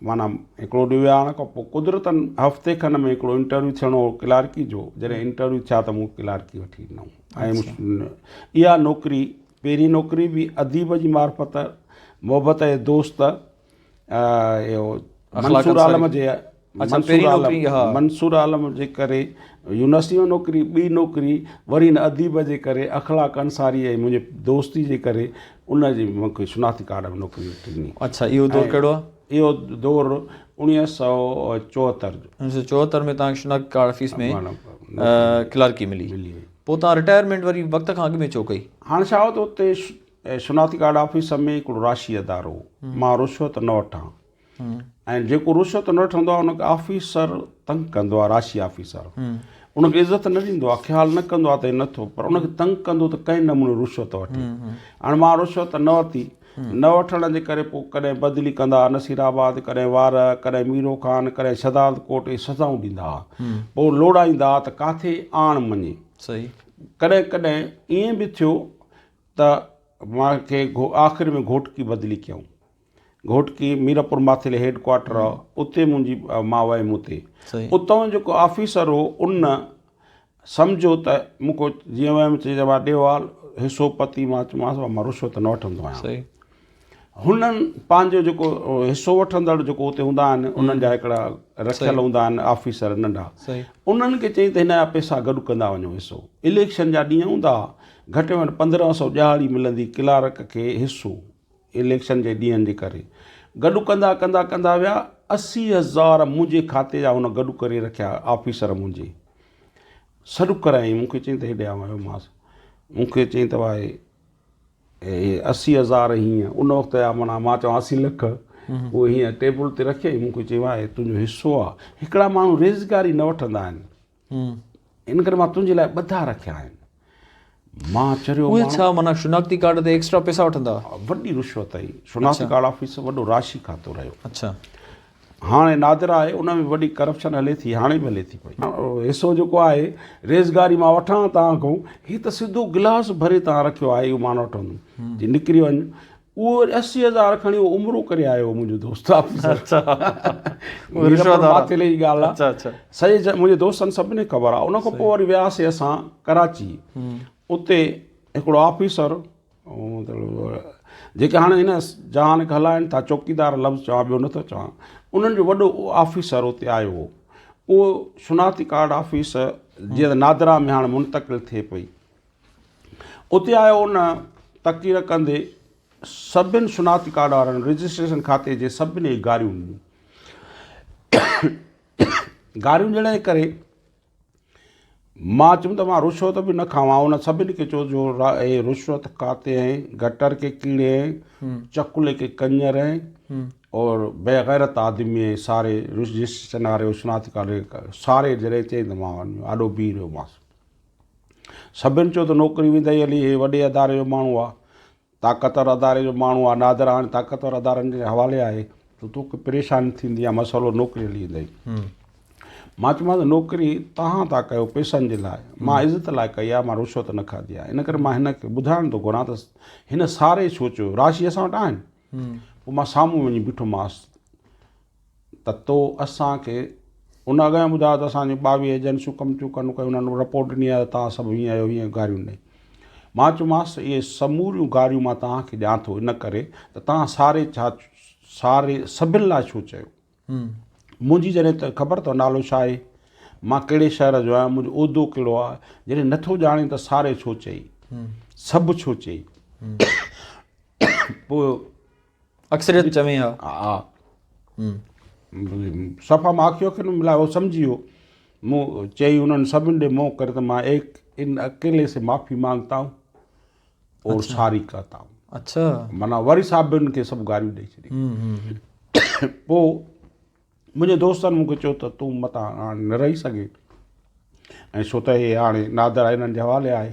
Speaker 2: معنيٰ هڪڙو ڏينهن ويهارڻ کان پوء قدرتن هفتي کن ۾ هڪڙو انٽرويو ٿيڻو هو ڪلارڪي جو، جڏهن انٽرويو ٿيا ته مون ڪلارڪي وٺي ڏنائون ۽ اها نوڪري پهرين نوڪري به اديب جي معرفت محبت جي دوست اهو منصور عالم جي منصور عالم جي ڪري يونيورسٽي ۾ نوڪري، ٻي نوڪري وري هن اديب جي ڪري اخلاق انصاري ۽ منهنجي دوستي جي ڪري ان جي مون کي شناختي ڪارڊ ۾ نوڪري ڏني.
Speaker 1: اڇا اهو دور ڪهڙو آهي؟
Speaker 2: اهو دور 1974 جو.
Speaker 1: 1974 ۾ توهان کي شناختي ڪارڊ آفيس ۾ ڪلارڪي ملي. پوء توهان رٽائرمينٽ وري وقت کان اڳ ۾ ڇو ڪئي؟
Speaker 2: هاڻ ڇا هو ته اتي شناختي ڪارڊ آفيس ۾ هڪڙو راشي ادارو هو. مان رشوت نه وٺان ۽ جيڪو رشوت نه وٺندو آهي ان کي آفيسر تنگ ڪندو آهي، راشي آفيسر ان کي عزت نه ڏيندو آهي، خيال نه ڪندو آهي ته هي نٿو، پر ان کي تنگ ڪندو ته ڪنهن نموني رشوت وٺي. هاڻي مان رشوت نه ورتي، نه وٺڻ جي ڪري پوء ڪڏهن بدلي ڪندا هئا نصير آباد، ڪڏهن وارهه، ڪڏهن ميرو خان، ڪڏهن شهداد ڪوٽ، اهي سزائون ڏيندا هئا. پوء لوڙائيندا هئا ته ڪاٿي آڻ مڃي. ڪڏهن ڪڏهن ائين به ٿيو ته مان کي آخر ۾ گهوٽڪي بدلي ڪيائون. گهوٽڪي ميرپور ماٿيلي هيڊ ڪوارٽر آ، اتي منهنجي مان ويم اتي. اتان جيڪو آفيسر هو ان سمجهيو ته مون کي جيئن ويم چئي ته ڀاء ڏيوال حصو پتي مان چيومانس مان رشوت نه وٺندو آهيان. هنن پنهنجو جيڪو حصو وٺندڙ جيڪو اتي هوندا آهن انهن جا هڪڙا رکيل هوندا آهن آفيسر ننڍا، انهن کي چئي ته هن جا پئسا گڏ ڪندا وڃو حصو. اليڪشن جا ڏينهن هوندا هئا، گهٽ ۾ گهٽ 1500 ڏهاڙي ملندي ڪلارڪ کي حصو اليڪشن جي ڏينهن جي ڪري. گڏ ڪندا ڪندا ڪندا ويا 80 هزار منهنجي کاتي جا هن گڏ ڪري رکيا آفيسر منهنجي. سڏ ڪرايائين مون کي چيائين ته هيڏي آ ويومانس مون کي چيائين ته ڀائي هي 80 هزار هيئن ان وقت جا معنيٰ مان چوان 80 لک اهي هيئن ٽيبل تي رکيائين مون کي چيائين ڀائي تنهنجو حصو آ. هڪڙا ماڻهو ريزگاري نه وٺندا آهن ان ڪري مان تنهنجي لاء ٻڌا رکيا آهن. مان چريو
Speaker 1: اهي ڇا معنيٰ شناختي ڪارڊ تي ايڪسٽرا پئسا وٺندا؟
Speaker 2: وڏي رشوت هئي. شناختي ڪارڊ آفيس وڏو راشي کاتو رهيو.
Speaker 1: اڇا.
Speaker 2: هاڻي نادر آهي ان ۾ وڏي ڪرپشن هلي ٿي هاڻي به هلي ٿي پئي. حصو جيڪو آهي ريزگاري مان وٺان توهان کان هي ته سڌو گلاس ڀري توهان رکيو آهي اهو مان نه وٺندم. چي نڪري وڃ. اهو وري 80 هزار کڻي اهو عمرو ڪري آيو هو منهنجو دوست آفيسر.
Speaker 1: رشوت وارا.
Speaker 2: ماٿيلي جي ڳالهه آهي. سڄي منهنجي دوستن سڀني کي خبر آهي. ان کان پوء وري وياسي اسان ڪراچي. اتي هڪڙو آفيسر مطلب جيڪي هاڻي هن جهان کي هلائن ٿا چوڪيدار لفظ چوان ٻيو نٿو چوان انهن جو وڏو آفيسر اتي آيو هو. اهو شناختي ڪارڊ آفيس جيئن ته نادرا ۾ هاڻي منتقل ٿئي پئي. اتي آيو ان تقرير ڪندي سڀن شناختي ڪارڊ وارن رجسٽريشن کاتي جي سڀني کي گاريون ڏنيون. گاريون ڏيڻ جي ڪري مان چيم ته مان رشوت به نه کاوان. ان سڀني کي چيو جو اي رشوت کاتي هين، گٽر ڪي ڪيڙي هين، چڪلي ڪي ڪنجر هين اور بيغيرت آدمي هين، ساري رجسٽريشن واري شناختي ڪارڊ ساري جڏهن چئي ته مان آڏو بيهي رهيومانس. سڀن چيو ته نوڪري ويندئي هلي، هي وڏي اداري جو ماڻهو آ، طاقتور اداري جو ماڻهو آ، نادر هاڻي طاقتور ادارن جي حوالي آهي ته توکي پريشاني ٿيندي يا مسئلو نوڪري هلي ويندئي. مان چيومانس نوڪري توهان ٿا ڪيو پئسن جي لاء، مان عزت لاء ڪئي آ، مان رشوت نه کاڌي آ، ان ڪري مان هن کي ٻڌائڻ ٿو گهران ته هن ساري ڇو چيو، راشي اسان وٽ آهن. پوء مان سامهون وڃي بيٺومانس. ته تو اسان کي ان اڳيان ٻڌايو ته اسان جون 22 ايجنسيون ڪم ٿيون ڪن ڪي انهن رپورٽ ڏني آهي ته توهان سڀ هيئن آهيو هيئن گاريون ڏني مان چيومانس اهي سموريون گاريون مان توهان کي ڏيان ٿو ان ڪري ته توهان ساري ڇا ساري سڀن لاء ڇو چيو منهنجي جڏهن ته خبر اٿو نالو ڇا آهي مان ڪهڙي شهر جو آهيان منهنجو عهدو ڪهڙو آهي جڏهن نٿو ڄاڻين ته ساري ڇو چئي سڀ ڇو چئي پوء
Speaker 1: اڪثريت چوين ها.
Speaker 2: ها صفا مان اکيون اکين ۾ ملائي هو سمجهي ويو. مون چئي انهن سڀن ڏي منهن ڪري ته مان ايڪ ان اڪيلي سي معافي مانگتا هون اور ساري ڪهتا هون.
Speaker 1: اڇا.
Speaker 2: معنيٰ وري صاحبن کي سڀ گاريون ڏئي ڇڏي. پوء منهنجي دوستن مون کي چيو ته تون متان هاڻي نه رهي سگهين ۽ ڇو ته هي هاڻي نادر انهن جي حوالي آهي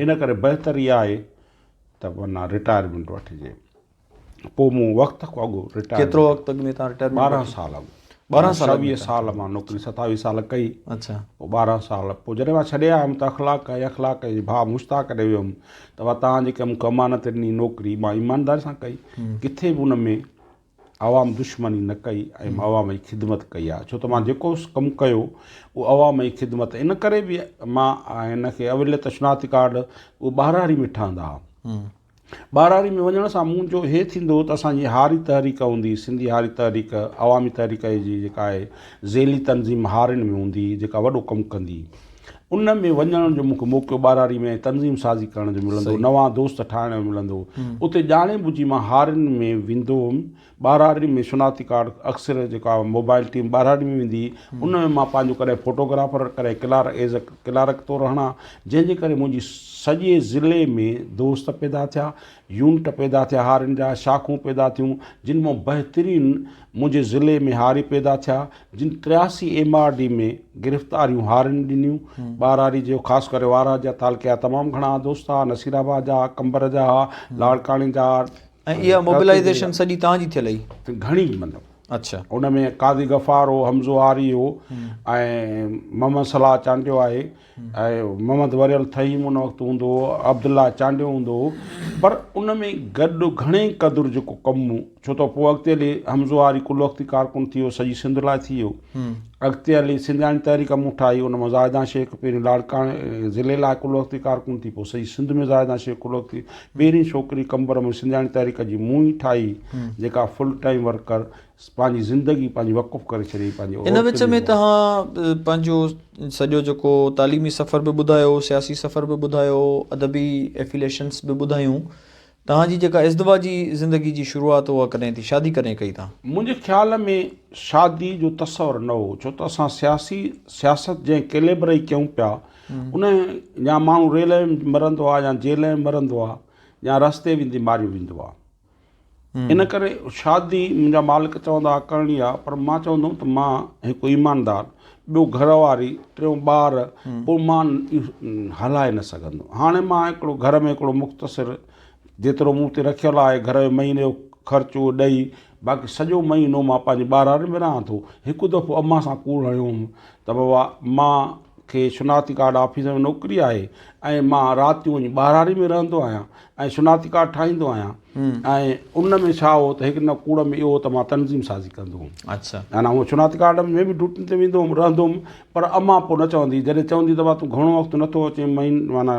Speaker 2: ان ڪري بهتر اها آهي ته معنيٰ رٽائرمينٽ وٺجي. پوء مون وقت کان اڳ رٽائرمينٽ
Speaker 1: ڪيترو وقت اڳ ۾ توهان رٽائرمينٽ
Speaker 2: 12 سال اڳ.
Speaker 1: 12 سال اڳ
Speaker 2: 26 سال مان نوڪري 27 سال ڪئي.
Speaker 1: اڇا.
Speaker 2: پوء 12 سال پوء جڏهن مان ڇڏي آيم ته اخلاق ۽ اخلاق جي ڀاء مشتاق ڏي ويم ته ڀاء توهان جيڪا مون کي امانت ڏني نوڪري مان ايمانداري سان ڪئي ڪٿي به ان ۾ عوام دشمني نه ڪئي ۽ عوام جي خدمت ڪئي آهي ڇو ته مان جيڪو ڪم ڪيو اهو عوام جي خدمت ان ڪري به مان هن کي اوليت شناختي ڪارڊ اهو ٻهراڙي ۾ ٺهندا هئا ٻهراڙي ۾ وڃڻ سان منهنجو هي ٿيندو هو ته اسانجي هاري تحريڪ هوندي سنڌي هاري تحريڪ عوامي تحريڪ جي جيڪا آهي ذيلي تنظيم هارين ۾ هوندي جيڪا وڏو ڪم ڪندي ان ۾ وڃڻ جو مونکي موقعو ٻهراڙي ۾ تنظيم سازي ڪرڻ جو ملندو نوان دوست ٺاهڻ جو ملندو اتي ڄاڻي ٻجهي مان هارين ۾ ويندو هوم ٻهراڙي ۾ شناختي ڪارڊ اڪثر جيڪا موبائل ٽيم ٻهراڙي ۾ ويندي هئي ان ۾ مان پنهنجو ڪڏهن فوٽوگرافر ڪڏهن ڪلارڪ ايز اي ڪلارڪ طور رهڻا جنهن جي ڪري منهنجي سڄي ضلعي ۾ دوست پيدا ٿيا يونٽ پيدا ٿيا هارين جا شاخون پيدا ٿيون جن مان بهترين منهنجي ضلعي ۾ هاري پيدا ٿيا جن 83 ايم آر ڊي ۾ گرفتاريون هارين ڏنيون. ٻهراڙي جو خاص ڪري وارهه جا تعلقي جا تمام گهڻا دوست ها، نصير آباد جا، قمبر جا ها، لاڙڪاڻي جا ها.
Speaker 1: ۽ اها موبلائيزيشن سڄي توهان جي ٿيل هئي؟
Speaker 2: گهڻي مطلب.
Speaker 1: اڇا.
Speaker 2: ان ۾ قاضي غفار هو، حمزو هاري هو ۽ محمد صلاح چانڊيو آهي. ۽ محمد وريل ٿهيم ان وقت هوندو هو، عبدالله چانڊيو هوندو هو، پر ان ۾ گڏ گهڻي قدر جيڪو ڪم هو، ڇو ته پوء اڳتي هلي حمزو هاري ڪل وقتي ڪارڪن ٿي ويو، سڄي سنڌ لاء ٿي ويو. اڳتي هلي سنڌياڻي تحريڪ مون ٺاهي، ان مان زاهدان شيخ پهرين لاڙڪاڻي ضلعي لاء ڪل وقتي ڪارڪن ٿي، پوء سڄي سنڌ ۾ زاهدان شيخ ڪل وقتي پهرين ڇوڪري قمبر ۾ سنڌياڻي تحريڪ جي مون ئي ٺاهي، جيڪا فل ٽائيم ورڪر پنهنجي زندگي پنهنجي وقف ڪري ڇڏي پنهنجي
Speaker 1: ان وچ ۾ توهان پنهنجو سڄو جيڪو تعليمي سفر به ٻڌايو سياسي سفر به ٻڌايو ادبي افيليشنس به ٻڌايون توهان جي جيڪا ازدواجي زندگي جي شروعات اها ڪڏهن ٿي شادي ڪڏهن ڪئي توهان؟
Speaker 2: منهنجي خيال ۾ شادي جو تصور نه هو ڇو ته اسان سياسي سياست جنهن ڪيليبر جي ڪيون پيا ان يا ماڻهو ريل ۾ مرندو آهي يا جيل ۾ مرندو آهي يا رستي ويندي ماريو ويندو آهي ان ڪري شادي منهنجا مالڪ چوندا هئا ڪرڻي آ پر مان چوندو هوم ته مان هڪ ايماندار ٻيو گهر واري ٽيون ٻار پوء مان هلائي نه سگهندو هاڻي مان هڪڙو گهر ۾ هڪڙو مختصر جيترو مون تي رکيل آهي گهر جو مهيني جو خرچ اهو ڏئي باقي سڄو مهينو مان پنهنجي ٻارن ۾ رهان ٿو هڪ دفعو امان سان ڪوڙ هنيو هوم ته بابا مان کي شناختي ڪارڊ آفيس ۾ نوڪري آهي ۽ مان رات جو وڃي ٻهراڙي ۾ رهندو آهيان ۽ شناختي ڪارڊ ٺاهيندو آهيان ۽ ان ۾ ڇا هو ته هڪ نه ڪوڙ ۾ اهو هو ته مان تنظيم سازي ڪندو هوم.
Speaker 1: اڇا.
Speaker 2: يعني هو شناختي ڪارڊ ۾ به ڊيوٽين تي ويندو هوم رهندو هوم پر امان پوء نه چوندي جڏهن چوندي ته بابا تون گهڻو وقت نٿو اچين مهين معنيٰ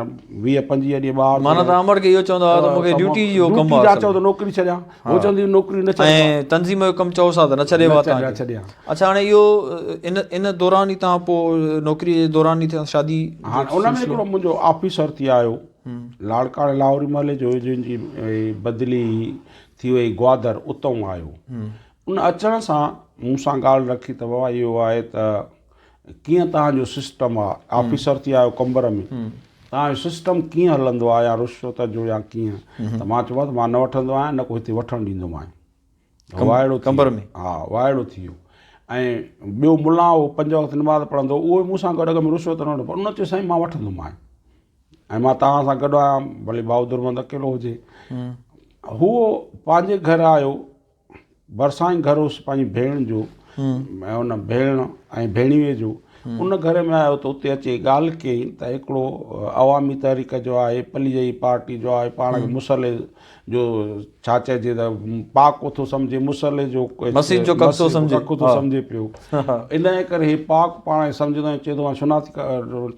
Speaker 2: 20 25 ڏينهن ٻاهر
Speaker 1: معنيٰ ته امڙ کي اهو چوندا هئا ته مون کي ڊيوٽي جو ڪم
Speaker 2: آهي. ڊيوٽي جا چئو ته نوڪري ڇڏيان. هو چوندي هئي نوڪري نه ڇڏ.
Speaker 1: ۽ تنظيم جو ڪم چئوس ها ته نه ڇڏيو ها توهان کي.
Speaker 2: نه ڇڏيان.
Speaker 1: اڇا هاڻي اهو ان ان دوران ئي توهان پوء نوڪري جي دوران ئي شادي
Speaker 2: هاڻي ان ۾ هڪڙو منهنجو آفيسر ٿي آيو لاڙڪاڻي لاهوري محلي جو هيو جنهن جي بدلي ٿي وئي گوادر اتئون آيو ان اچڻ سان مون سان ڳالهه رکي ته بابا اهو آهي ته ڪيئن توهان جو سسٽم آهي آفيسر ٿي آيو قمبر ۾ توهان جو سسٽم ڪيئن هلندو آهي يا رشوت جو يا ڪيئن ته مان چيومانس مان نه وٺندو آهيان نه ڪو هتي وٺڻ ڏيندومانء وائڙو
Speaker 1: قمبر ۾
Speaker 2: ها وائڙو ٿي ويو ۽ ٻيو ملان هو پنج وقت نماز پڙهندو اهو به مون سان گڏ اڳ ۾ رشوت نه وٺندو پر ان چيو سائين مان وٺندومانء ۽ مان توهان سان گڏ آهيان ڀلي ڀائو درمند اڪيلو هجي هو پنهنجي گهر آيو ڀرسان ئي گهر هوس پنهنجي ڀيڻ جو ۽ ان ڀيڻ ۽ ڀيڻيوي جو ان گهر ۾ آيو ته اتي اچي ڳالهه ڪيائين ته هڪڙو عوامي تحريڪ جو آهي پليجي پارٽي جو آهي پاڻ کي مصلي جو ڇا چئجي ته پاڪ ٿو سمجهي مصلي جو
Speaker 1: مسجد جو ڪک ٿو سمجهي
Speaker 2: ڪک ٿو سمجهي پيو ان جي ڪري هي پاڪ پاڻ کي سمجهندو ۽ چئي ٿو مان شناخت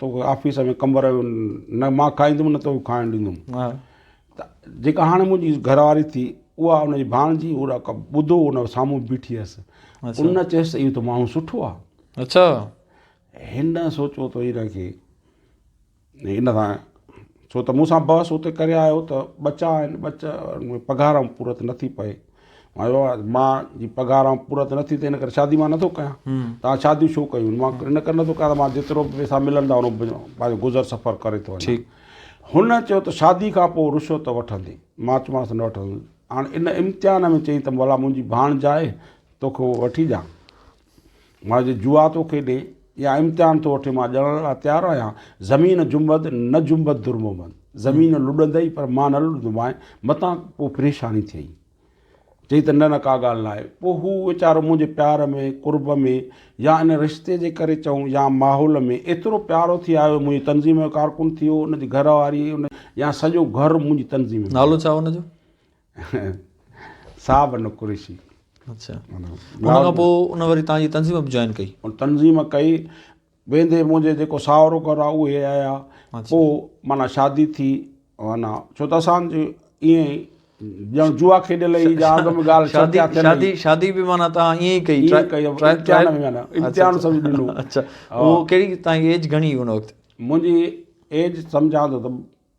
Speaker 2: توکي آفيس ۾ ڪمبر نه مان کائيندم نه توکي کائڻ ڏيندم ته جيڪا هاڻي منهنجي گهر واري ٿي اها ان جي ڀاڻجي اها ٻڌو ان سامهون بيٺي هيس ان چيس ته اهو ته ماڻهو سٺو آهي
Speaker 1: اڇا
Speaker 2: هن سوچيو ته هن کي ان سان ڇو ته مون سان بحث اتي ڪري آيو ته ٻچا آهن ٻچا پگهار پورت نٿي پئي مان جي پگهار پورت نٿي ٿئي ان ڪري شادي مان نٿو ڪيان توهان شاديون ڇو ڪيون مان ان ڪري نٿو ڪيان ته مان جيترو به پئسا ملن ٿا ان پنهنجو گذر سفر ڪري ٿو وڃان هن چيو ته شادي کان پوء رشوت وٺندي مان چيومانس نه وٺندس هاڻي ان امتحان ۾ چئي ته ڀلا منهنجي ڀاڻج آهي توکي وٺي ڏيان مان جي جوا ٿو کيڏي يا امتحان ٿو وٺي مان ڄڻڻ لاء تيار آهيان. زمين جنبد نه جنبد در محمد زمين لڏندئي پر مان نه لڏندومانء متان پوء پريشاني ٿئي. چئي ته نه نه ڪا ڳالهه ناهي. پوء هو ويچارو منهنجي پيار ۾ قرب ۾ يا ان رشتي جي ڪري چئون يا ماحول ۾ ايترو پيارو ٿي آيو منهنجي تنظيم جو ڪارڪن ٿي ويو ان جي گهر واري ان يا سڄو گهر منهنجي تنظيم ۾.
Speaker 1: نالو ڇا هو ان جو؟
Speaker 2: صاحب نه قريشي.
Speaker 1: اڇا ان کان پوء ان وري توهان جي تنظيم به جوائن ڪئي.
Speaker 2: تنظيم ڪئي ويندي منهنجي جيڪو ساهرو گهر آ اهي آيا پوء معنيٰ شادي ٿي معنيٰ ڇو ته اسان جي ائين ئي ڄڻ جوا کيڏيل ئي جا اڳ ۾ ڳالهه
Speaker 1: شادي شادي شادي به معنيٰ توهان ائين ئي ڪئي
Speaker 2: ائين ڪئي امتحان ۾ معنيٰ امتحان سمجهي ڏنو.
Speaker 1: اڇا اهو ڪهڙي توهان جي ايج گهڻي هئي ان وقت؟
Speaker 2: منهنجي ايج سمجهان ٿو ته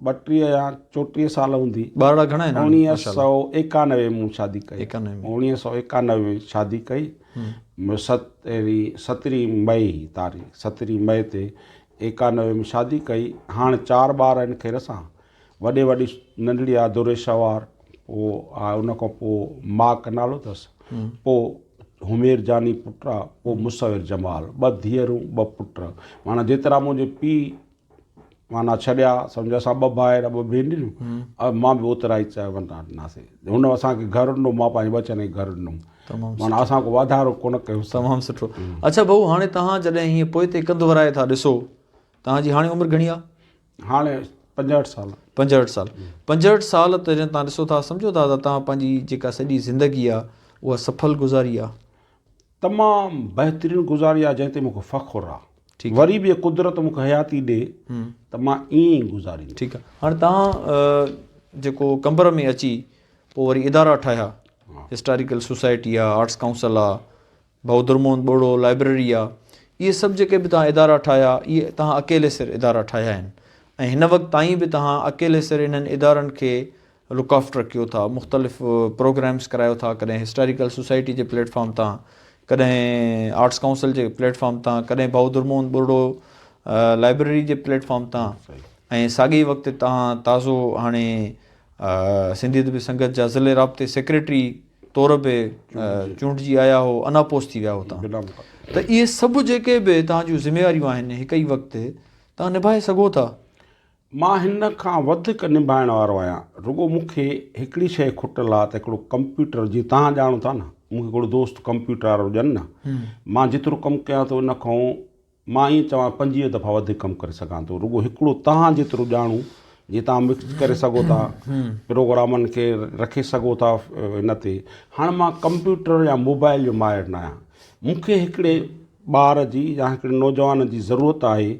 Speaker 2: 32 يا 34 سال هوندي.
Speaker 1: ٻارڙا گهڻا آهن هاڻي؟
Speaker 2: 1991 مون شادي ڪئي. 1991 ۾ شادي ڪئي. سترهين مئي تاريخ سترهين مئي تي 91 ۾ شادي ڪئي. هاڻ چار ٻار آهن خير سان. وڏي وڏي ننڍڙي آ در شوار پوء آ ان کان پوء ماڪ نالو اٿس. پوء همير جاني پٽ آ پوء مصور جمال. ٻه ڌيئرون ٻه پٽ. معنيٰ جيترا منهنجي پيء معنيٰ ڇڏيا سمجهه اسان ٻه ڀائر ٻه ڀينريون مان به اوترا ئي وندا ڏناسي هن اسان کي گهر ڏنو مان پنهنجي ٻچن کي گهر ڏنو معنيٰ اسان ڪو واڌارو ڪونه ڪيو.
Speaker 1: تمام سٺو. اڇا ڀائو هاڻي توهان جڏهن هيئن پوئتي ڪنڌ ورائي ٿا ڏسو توهان جي هاڻي عمر گهڻي آ؟
Speaker 2: هاڻي 65 سال.
Speaker 1: 65 سال 65 سال ته جڏهن توهان ڏسو ٿا سمجهو ٿا ته توهان پنهنجي جيڪا سڄي زندگي آ اها سڦل گذاري آ؟
Speaker 2: تمام بهترين گذاري آ جنهن تي مون کي فخر آ. وري به قدرت مون کي حياتي ڏي ته مان ائين ئي گذاريندس.
Speaker 1: ٺيڪ آ هاڻي توهان جيڪو قمبر ۾ اچي پوء وري ادارا ٺاهيا هسٽاريڪل سوسائٽي آ آرٽس ڪائونسل آ ڀائو درموهن ٻوڙو لائبريري آ اهي سڀ جيڪي به توهان ادارا ٺاهيا اهي توهان اڪيلي سر ادارا ٺاهيا آهن ۽ هن وقت تائين به توهان اڪيلي سر انهن ادارن کي لڪ آفٽر ڪيو ٿا مختلف پروگرامس ڪرايو ٿا ڪڏهن هسٽاريڪل سوسائٽي جي پليٽ فارم تان ڪڏهن آرٽس ڪائونسل جي پليٽ فارم تان ڪڏهن ڀائو درموهن ٻرڙو لائبريري جي پليٽ فارم تان ۽ ساڳئي وقت تان تازو هاڻي سنڌي ادبي سنگت جا ضلعي رابطي سيڪريٽري طور به چونڊجي آيا هو اناپوز ٿي ويا هو تان ته اهي سڀ جيڪي به تان جون ذميواريون آهن هڪ ئي وقت تان نڀائي سگهو ٿا.
Speaker 2: مان هن کان وڌيڪ نڀائڻ وارو آهيان. رڳو مون کي هڪڙي شيء کٽل آ ته هڪڙو ڪمپيوٽر جيئن توهان ڄاڻو ٿا نه مون کي هڪڙو دوست ڪمپيوٽر وارو ڏين نه مان جيترو ڪم ڪيان ٿو ان کان مان ائين چوان 25 دفعا وڌيڪ ڪم ڪري سگهان ٿو رڳو هڪڙو توهان جيترو ڄاڻو جيئن توهان مڪس ڪري سگهو ٿا پروگرامن کي رکي سگهو ٿا هن تي هاڻ مان ڪمپيوٽر يا موبائل جو ماهر نه آهيان مون کي هڪڙي ٻار جي يا هڪڙي نوجوان جي ضرورت آهي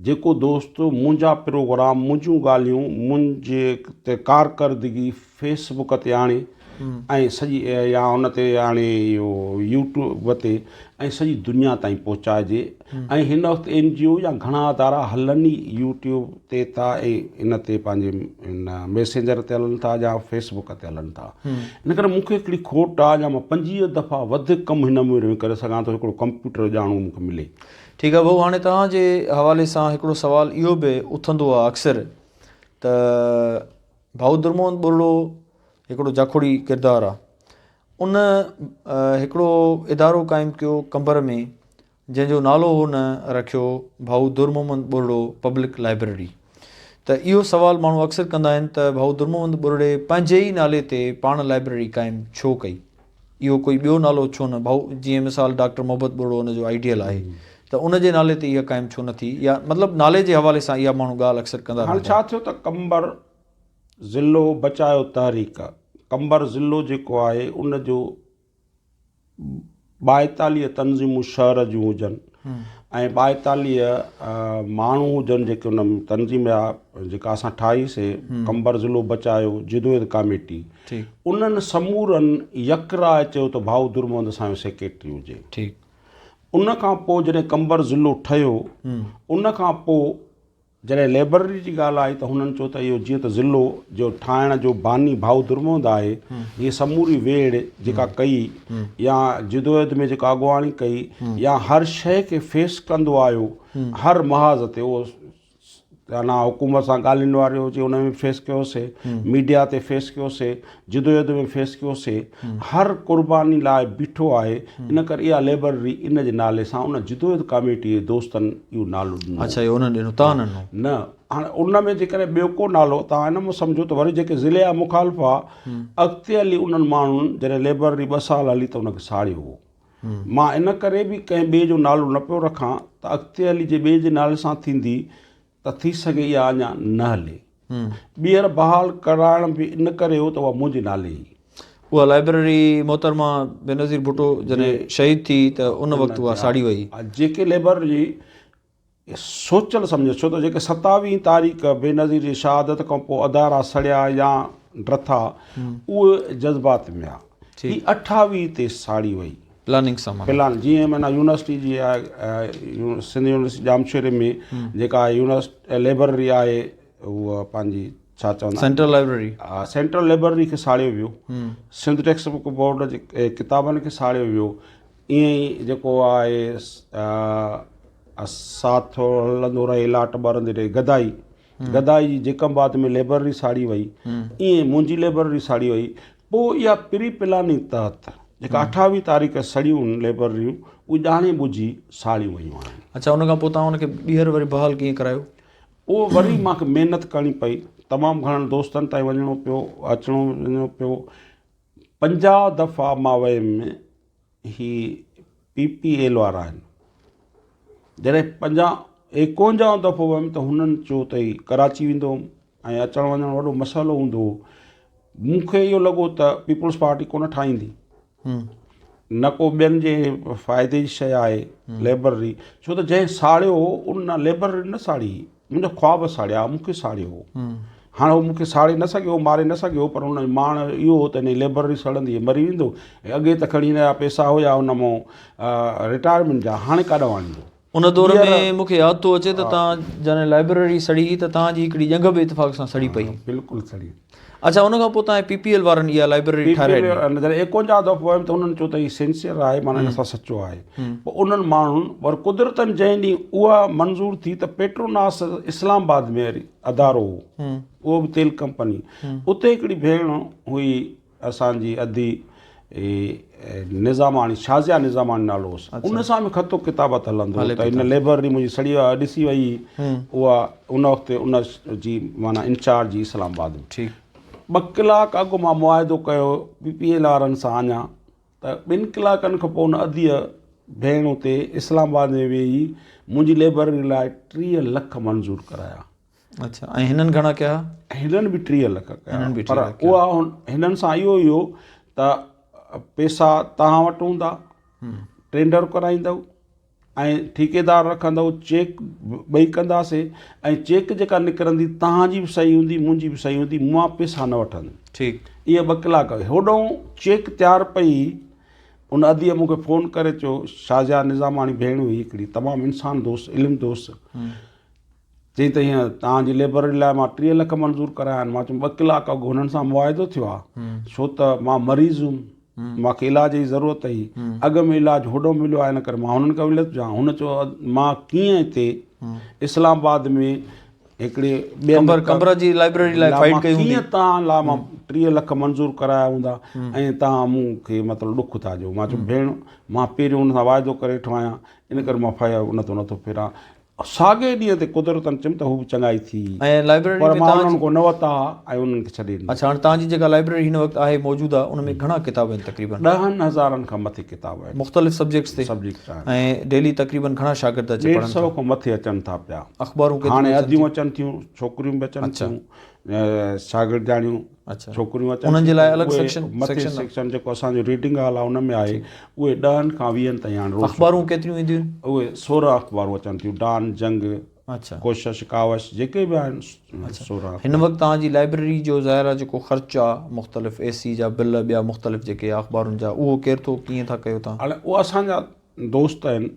Speaker 2: جيڪو دوست منهنجا پروگرام، منهنجون ڳالهيون، منهنجي تي ڪارڪردگي فيس بڪ تي آڻي ۽ سڄي يا ان تي آڻي اهو يوٽيوب تي ۽ سڄي دنيا تائين پهچائجي ۽ هن وقت اين جي او يا گهڻا ادارا هلن ئي يوٽيوب تي ٿا ۽ ان تي پنهنجي ان ميسينجر تي هلن ٿا يا فيس بڪ تي هلن ٿا ان ڪري مون کي هڪڙي کوٽ آ يا مان 25 دفعا وڌيڪ ڪم هن عمر ۾ ڪري سگهان ٿو هڪڙو ڪمپيوٽر ڄاڻو مون کي ملي.
Speaker 1: ٺيڪ آ ڀائو هاڻي توهان جي حوالي سان هڪڙو سوال اهو به اٿندو آ اڪثر ته ڀائو درمحمد ٻرڙو هڪڙو جاکوڙي ڪردار آ ان هڪڙو ادارو قائم ڪيو قمبر ۾ جنهن جو نالو هن رکيو ڀائو درمحمد ٻرڙو پبلڪ لائبريري ته اهو سوال ماڻهو اڪثر ڪندا آهن ته ڀائو درمحمد ٻرڙي پنهنجي ئي نالي تي پاڻ لائبريري قائم ڇو ڪئي؟ اهو ڪوئي ٻيو نالو ڇو نه ڀائو جيئن مثال ڊاڪٽر محبت ٻرڙو ان جو آئيڊيل آهي ته ان جي نالي تي اها قائم ڇو نه ٿي يا مطلب نالي جي حوالي سان اها ماڻهو ڳالهه اڪثر ڪندا
Speaker 2: هاڻي
Speaker 1: رهندا
Speaker 2: ڇا
Speaker 1: آهن.
Speaker 2: ٿيو ته قمبر ضلعو بچايو تحريڪ قمبر ضلعو جيڪو آهي ان جو 42 تنظيمون شهر جون هجن ۽ 42 ماڻهو هجن جيڪي ان تنظيم جا جيڪا اسان ٺاهي سي قمبر ضلعو بچايو جدوجهد ڪاميٽي انهن سمورن يڪراء چيو ته ڀائو در محمد اسان جو سيڪريٽري هجي. ان کان پوء جڏهن قمبر ضلعو ٺهيو ان کان پوء جڏهن لئبرري جي ڳالهه آئي ته هنن چيو ته اهو جيئن ته ضلعو جو ٺاهڻ جو باني ڀائو در محمد آهي هيء سموري ويڙهه جيڪا ڪئي يا جدوجهد ۾ جيڪا اڳواڻي ڪئي يا هر شيء کي فيس ڪندو آيو هر محاذ تي اهو انا حڪومت سان ڳالهين واري هجي ان ۾ فيس ڪيوسي ميڊيا تي فيس ڪيوسي جدوجهد ۾ فيس ڪيوسي هر قرباني لاء بيٺو آهي ان ڪري اها لئبرري ان جي نالي سان ان جدوجهد ڪاميٽي جي دوستن اهو نالو ڏنو.
Speaker 1: اڇا اهو انهن ڏنو توهان نه ڏنو.
Speaker 2: نه هاڻي ان ۾ جيڪڏهن ٻيو ڪو نالو توهان ان مان سمجهو ته وري جيڪي ضلعي جا مخالف هئا اڳتي هلي انهن ماڻهن جڏهن لئبرري ٻه سال هلي ته ان کي ساڙيو هو. مان ان ڪري به ڪنهن ٻئي جو نالو نه پيو رکان ته اڳتي هلي جي ٻئي جي نالي سان ٿيندي ته ٿي سگهي اها اڃا نه هلي. ٻيهر بحال ڪرائڻ به ان ڪري هو ته اها منهنجي نالي هئي.
Speaker 1: اها لائبريري محترمه بينظير ڀٽو جڏهن شهيد ٿي ته ان وقت اها ساڙي وئي.
Speaker 2: جيڪي لائبريري سوچيل سمجهيل ڇو ته جيڪي ستاويهين تاريخ بينظير جي شهادت کان پوء ادارا سڙيا يا ڊٿا اهي جذبات ۾ آ. هي اٺاويهه تي ساڙي وئي.
Speaker 1: پلاننگ سان معنيٰ.
Speaker 2: پلان جيئن معنيٰ يونيورسٽي جي سنڌ يونيورسٽي ڄامشوري ۾ جيڪا يونيورسٽي لائبريري آهي اها پنهنجي ڇا چوندا
Speaker 1: سينٽرل لائبريري.
Speaker 2: ها سينٽرل لائبريري کي ساڙيو ويو. سنڌ ٽيڪسٽ بڪ بورڊ جي ڪتابن کي ساڙيو ويو. ائين ئي جيڪو آهي ساٿ هلندو رهي لاٽ ٻرندي رهي گدائي گدائي جي جيڪب آباد ۾ لائبريري ساڙي وئي. ائين منهنجي لائبريري ساڙي وئي. پوء اها پري پلاننگ تحت جيڪا اٺاويهه تاريخ سڙيون لائبريريون اهي ڄاڻي ٻجهي ساڙيون ويون آهن.
Speaker 1: اڇا ان کان پوء توهان ان کي ٻيهر وري بحال ڪيئن ڪرايو؟
Speaker 2: پوء وري مان کي محنت ڪرڻي پئي، تمام گهڻن دوستن تائين وڃڻو پيو، اچڻو وڃڻو پيو. 50 دفعا مان ويم، هي پي پي ايل وارا آهن. جڏهن پنجاهه ايڪونجاهون دفعو ويم ته هنن چيو ته هي ڪراچي ويندو هوم ۽ اچڻ وڃڻ وڏو مسئلو هوندو هو. مون کي اهو لڳو ته پيپلز پارٽي ڪونه ٺاهيندي. نه ڪو ٻين جي فائدي جي شيء آهي لئبرري، ڇو ته جنهن ساڙيو هو ان لئبرري نه ساڙي هئي، منهنجا خواب ساڙيا، مون کي ساڙيو هو. هاڻ هو مون کي ساڙي نه سگهيو، ماري نه سگهيو، پر ان جو ماڻ اهو هو ته هن جي لئبرري سڙندي مري ويندو. اڳي ته کڻي هن جا پئسا هيا ان مون رٽائرمينٽ جا، هاڻي ڪاڏانهن آڻيندو؟
Speaker 1: ان دور ۾ مون کي ياد ٿو اچي ته توهان جڏهن لائبريري سڙي هئي ته توهان جي هڪڙي ڄنگهه به اتفاق سان سڙي پئي.
Speaker 2: بلڪل سڙي.
Speaker 1: اڇا ان کان پوء توهان پي پي ايل وارن اها لائبريري ٺاهرائي ڏني.
Speaker 2: جڏهن ايڪونجاهه دفعو ويم ته انهن چيو ته هي سنسيئر آهي معنيٰ هن سان سچو آهي. پوء انهن ماڻهن ور قدرتن جنهن ڏينهن اها منظور ٿي ته پيٽروناس اسلام آباد ۾ ادارو هو اهو به تيل ڪمپني اتي هڪڙي ڀيڻ هئي اسان جي ادي نظاماڻي شازيا نظاماڻي نالو هوس ان سان به خط و ڪتابت هلندو هو ته هن لئبرري منهنجي سڙي ڏسي وئي اها ان وقت ان جي معنيٰ انچارج هئي اسلام آباد ۾
Speaker 1: ٺيڪ
Speaker 2: ٻه ڪلاڪ اڳ مان معاهدو ڪيو پي پي ايل وارن سان اڃا ته ٻن ڪلاڪن کان پوء ان اديء ڀيڻ اتي اسلام آباد ۾ ويهي منهنجي لئبرري لاء 30 لک منظور ڪرايا.
Speaker 1: اڇا ۽ هنن گهڻا ڪيا؟
Speaker 2: هنن به 30 لک ڪيا پر اها هنن سان اهو هيو ته پيسا توهان وٽ هوندا ٽينڊر ڪرائيندؤ ۽ ٺيڪيدار رکندؤ چيڪ ٻئي ڪنداسي ۽ چيڪ جيڪا نڪرندي توهان جي به صحيح هوندي منهنجي به صحيح هوندي مان پيسا نه وٺندم.
Speaker 1: ٺيڪ.
Speaker 2: اهي ٻه ڪلاڪ هوڏهون چيڪ تيار پئي ان اديء مون کي فون ڪري چيو شازيا نظاماڻي ڀيڻ هئي هڪڙي تمام انسان دوست علم دوست چيائين ته هيئن توهان جي لئبرري لاء مان 30 لک منظور ڪرايا آهن. مان چيم ٻه ڪلاڪ اڳ هنن سان معاهدو ٿيو آهي ڇو ته مان مريض هيم مان کي علاج جي ضرورت هئي اڳ ۾ علاج هوڏو مليو آهي ان ڪري مان هنن کان به لٿو هن چيو مان ڪيئن هتي اسلام آباد ۾ هڪڙي
Speaker 1: ٻين قمبر جي لائبريري لاء فائيٽ ڪئي هوندي
Speaker 2: ڪيئن توهان لاء مان 30 لک منظور ڪرايا هوندا ۽ توهان مون کي مطلب ڏک ٿا ڏيو. مان چيم ڀيڻ مان پهريون هن سان واعدو ڪري ويٺو آهيان ان ڪري مان ان تان نٿو ڦران. ساڳئي ڏينهن تي قدرتن چيم ته هو به چڱائي ٿي
Speaker 1: ۽ لائبريري
Speaker 2: پر مان انهن کان نه ورتا ها ۽ انهن کي ڇڏي ڏنو.
Speaker 1: اڇا هاڻي توهان جي جيڪا لائبريري هن وقت آهي موجوده ان ۾ گهڻا ڪتاب آهن تقريبن؟
Speaker 2: ڏهن هزارن کان مٿي ڪتاب آهن.
Speaker 1: مختلف سبجيڪٽس تي
Speaker 2: سبجيڪٽس آهن.
Speaker 1: ۽ ڊيلي تقريبن گهڻا شاگرد اچي پڙهن ٿا؟
Speaker 2: ڏيڍ سئو کان مٿي اچن ٿا پيا.
Speaker 1: اخبارون ڪيتريون
Speaker 2: هاڻي اديون اچن ٿيون ڇوڪريون به اچن ٿيون شاگردياڻيون ڇوڪريون اچن
Speaker 1: انهن جي لاء الڳ سيڪشن
Speaker 2: مٿي سيڪشن جيڪو اسان جو ريڊنگ هال آهي ان ۾ آهي اهي ڏهن کان ويهن تائين هاڻي روز
Speaker 1: اخبارون ڪيتريون اينديون
Speaker 2: آهن؟ اهي 16 اخبارون اچن ٿيون ڊان جنگ ڪوشش ڪاوش جيڪي به آهن 16.
Speaker 1: هن وقت توهان جي لائبريري جو ظاهر آهي جيڪو خرچ آهي مختلف اي سي جا بل ٻيا مختلف جيڪي اخبارن جا اهو ڪير ٿو ڪيئن ٿا ڪيو توهان؟
Speaker 2: هاڻي اهو اسان جا دوست آهن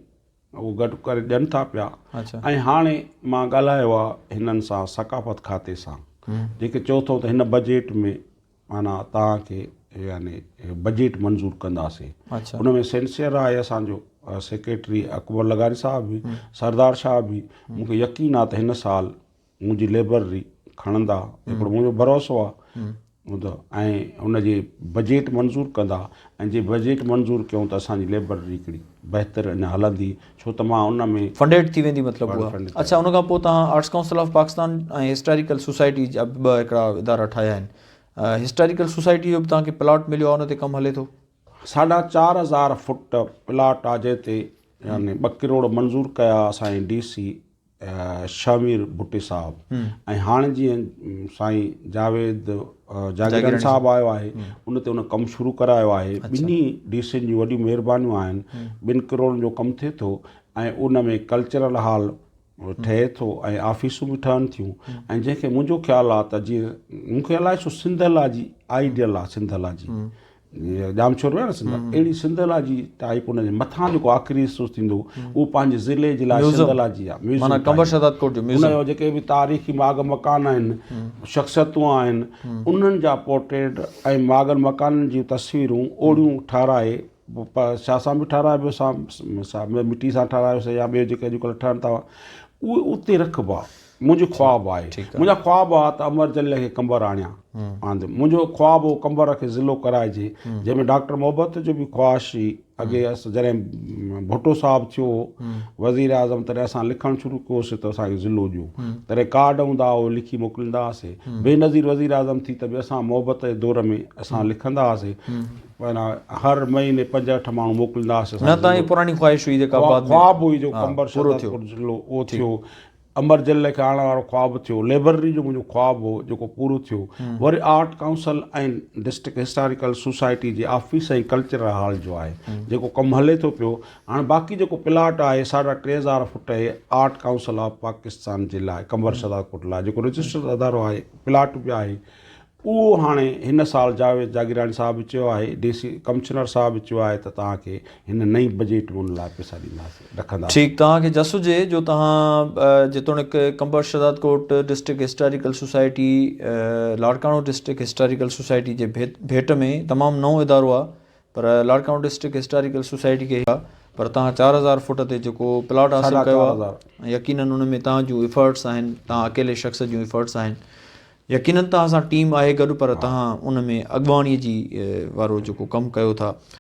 Speaker 2: اهو گڏ ڪري ڏين ٿا پيا ۽ هاڻي مان ڳالهايو آهي هنن سان ثقافت کاتي سان جيڪي چئو اٿئون ته هن بجيٽ ۾ معنيٰ توهان کي يعني بجيٽ منظور ڪنداسين ان ۾ سنسيئر آهي اسان جو سيڪريٽري اڪبر لغاري صاحب به سردار شاهه به مون کي يقين آهي ته هن سال منهنجي لئبرري کڻندا هڪڙو منهنجو ڀروسو آهي ٻڌو ۽ ان جي بجيٽ منظور ڪندا ۽ جي بجيٽ منظور ڪيون ته اسان جي لئبرري هڪڙي بهتر اڃا هلندي ڇو ته مان ان ۾.
Speaker 1: فنڊيڊ ٿي ويندي مطلب اها. اڇا ان کان پوء توهان arts council of Pakistan ۽ historical society جا به ٻه هڪڙا ادارا ٺاهيا آهن. هسٽاريڪل سوسائٽي جو به توهان کي پلاٽ مليو آهي ان تي ڪم هلي ٿو؟
Speaker 2: ساڍا چار هزار فٽ پلاٽ آهي جنهن تي يعني ٻه ڪروڙ منظور ڪيا اسان جي ڊي سي شهمير ڀٽي صاحب ۽ هاڻي جيئن سائين جاويد جاگيراڻي صاحب آيو آهي ان تي ان ڪم شروع ڪرايو آهي. ٻنهي ڊي سين جون وڏيون مهربانيون آهن. ٻن ڪروڙن جو ڪم ٿئي ٿو ۽ ان ۾ ڪلچرل هال ٺهي ٿو ۽ آفيسون به ٺهن ٿيون ۽ جنهن کي منهنجو خيال آهي ته جيئن مون کي الائي ڇو سنڌ الاجي آئيڊيل آهي سنڌ الاجي ڄامشورو آهي نه سنڌ اهڙي سنڌ الاجي ٽائپ ان جي مٿان جيڪو آخري حصو ٿيندو اهو پنهنجي ضلعي جي لاء سنڌ الاجي آهي ميوزيم
Speaker 1: معنيٰ قمبر شهدادڪوٽ جو
Speaker 2: ميوزيم ان جو جيڪي به تاريخي ماڳ مڪان آهن شخصيتون آهن انهن جا پورٽريٽ ۽ ماڳن مڪانن جون تصويرون اوڙيون ٺهرائي شاهه سان به ٺهرايو سان مٽي سان ٺهرايوسي يا ٻيو جيڪي اڄڪلهه ٺهن ٿا اهي اتي رکبا. منهنجو خواب آهي. منهنجا خواب آ ته امر جليل کي قمبر آڻيان آند. منهنجو خواب هو قمبر کي ضلعو ڪرائجي جنهن ۾ ڊاڪٽر محبت جو به خواهش هئي. اڳي جڏهن ڀٽو صاحب ٿيو هو وزير اعظم تڏهن اسان لکڻ شروع ڪيوسي ته اسان کي ضلعو ڏيو. تڏهن ڪارڊ هوندا هئا اهي لکي موڪليندا هئاسي. بينظير وزير اعظم ٿي ته به اسان محبت جي دور ۾ اسان لکندا هئاسي. معنيٰ هر مهيني پنج اٺ ماڻهو موڪليندا هئاسي
Speaker 1: نه ته هي پراڻي خواهش هئي جيڪا بعد ۾
Speaker 2: خواب هئي جو قمبر شهدادڪوٽ ضلعو اهو ٿيو. امر جليل کي آڻڻ وارو خواب ٿيو، لئبرري جو منهنجو خواب هو جيڪو پورو ٿيو، وري art council ۽ district historical society جي آفيس ۽ ڪلچرل هال جو آهي جيڪو ڪم هلي ٿو پيو، هاڻ باقي جيڪو پلاٽ آهي ساڍا 3000 فٽ اهي آرٽ ڪائونسل آف پاڪستان جي لاء قمبر شهدادڪوٽ لاء جيڪو رجسٽرڊ ادارو آهي پلاٽ به آهي اهو هاڻي هن سال جاويد جاگيراڻي صاحب به چيو آهي، ڊي سي ڪمشنر صاحب به چيو آهي ته توهان کي هن نئين بجيٽ ۾ ان لاء پئسا ڏينداسين، رکنداسين.
Speaker 1: ٺيڪ توهان کي جس هجي جو توهان جيتوڻيڪ Qambar Shahdadkot district historical society Larkana district historical society جي ڀيٽ ۾ تمام نئون ادارو آهي پر لاڙڪاڻو ڊسٽرڪٽ هسٽاريڪل سوسائٽي کي پر توهان 4000 فوٽ تي جيڪو پلاٽ حاصل ڪيو آهي يقينن ان ۾ توهان جون افرٽس آهن توهان اڪيلي شخص جون افرٽس آهن يقينن توهان سان ٽيم آهي گڏ پر توهان ان ۾ اڳواڻي جي وارو جيڪو ڪم ڪيو ٿا.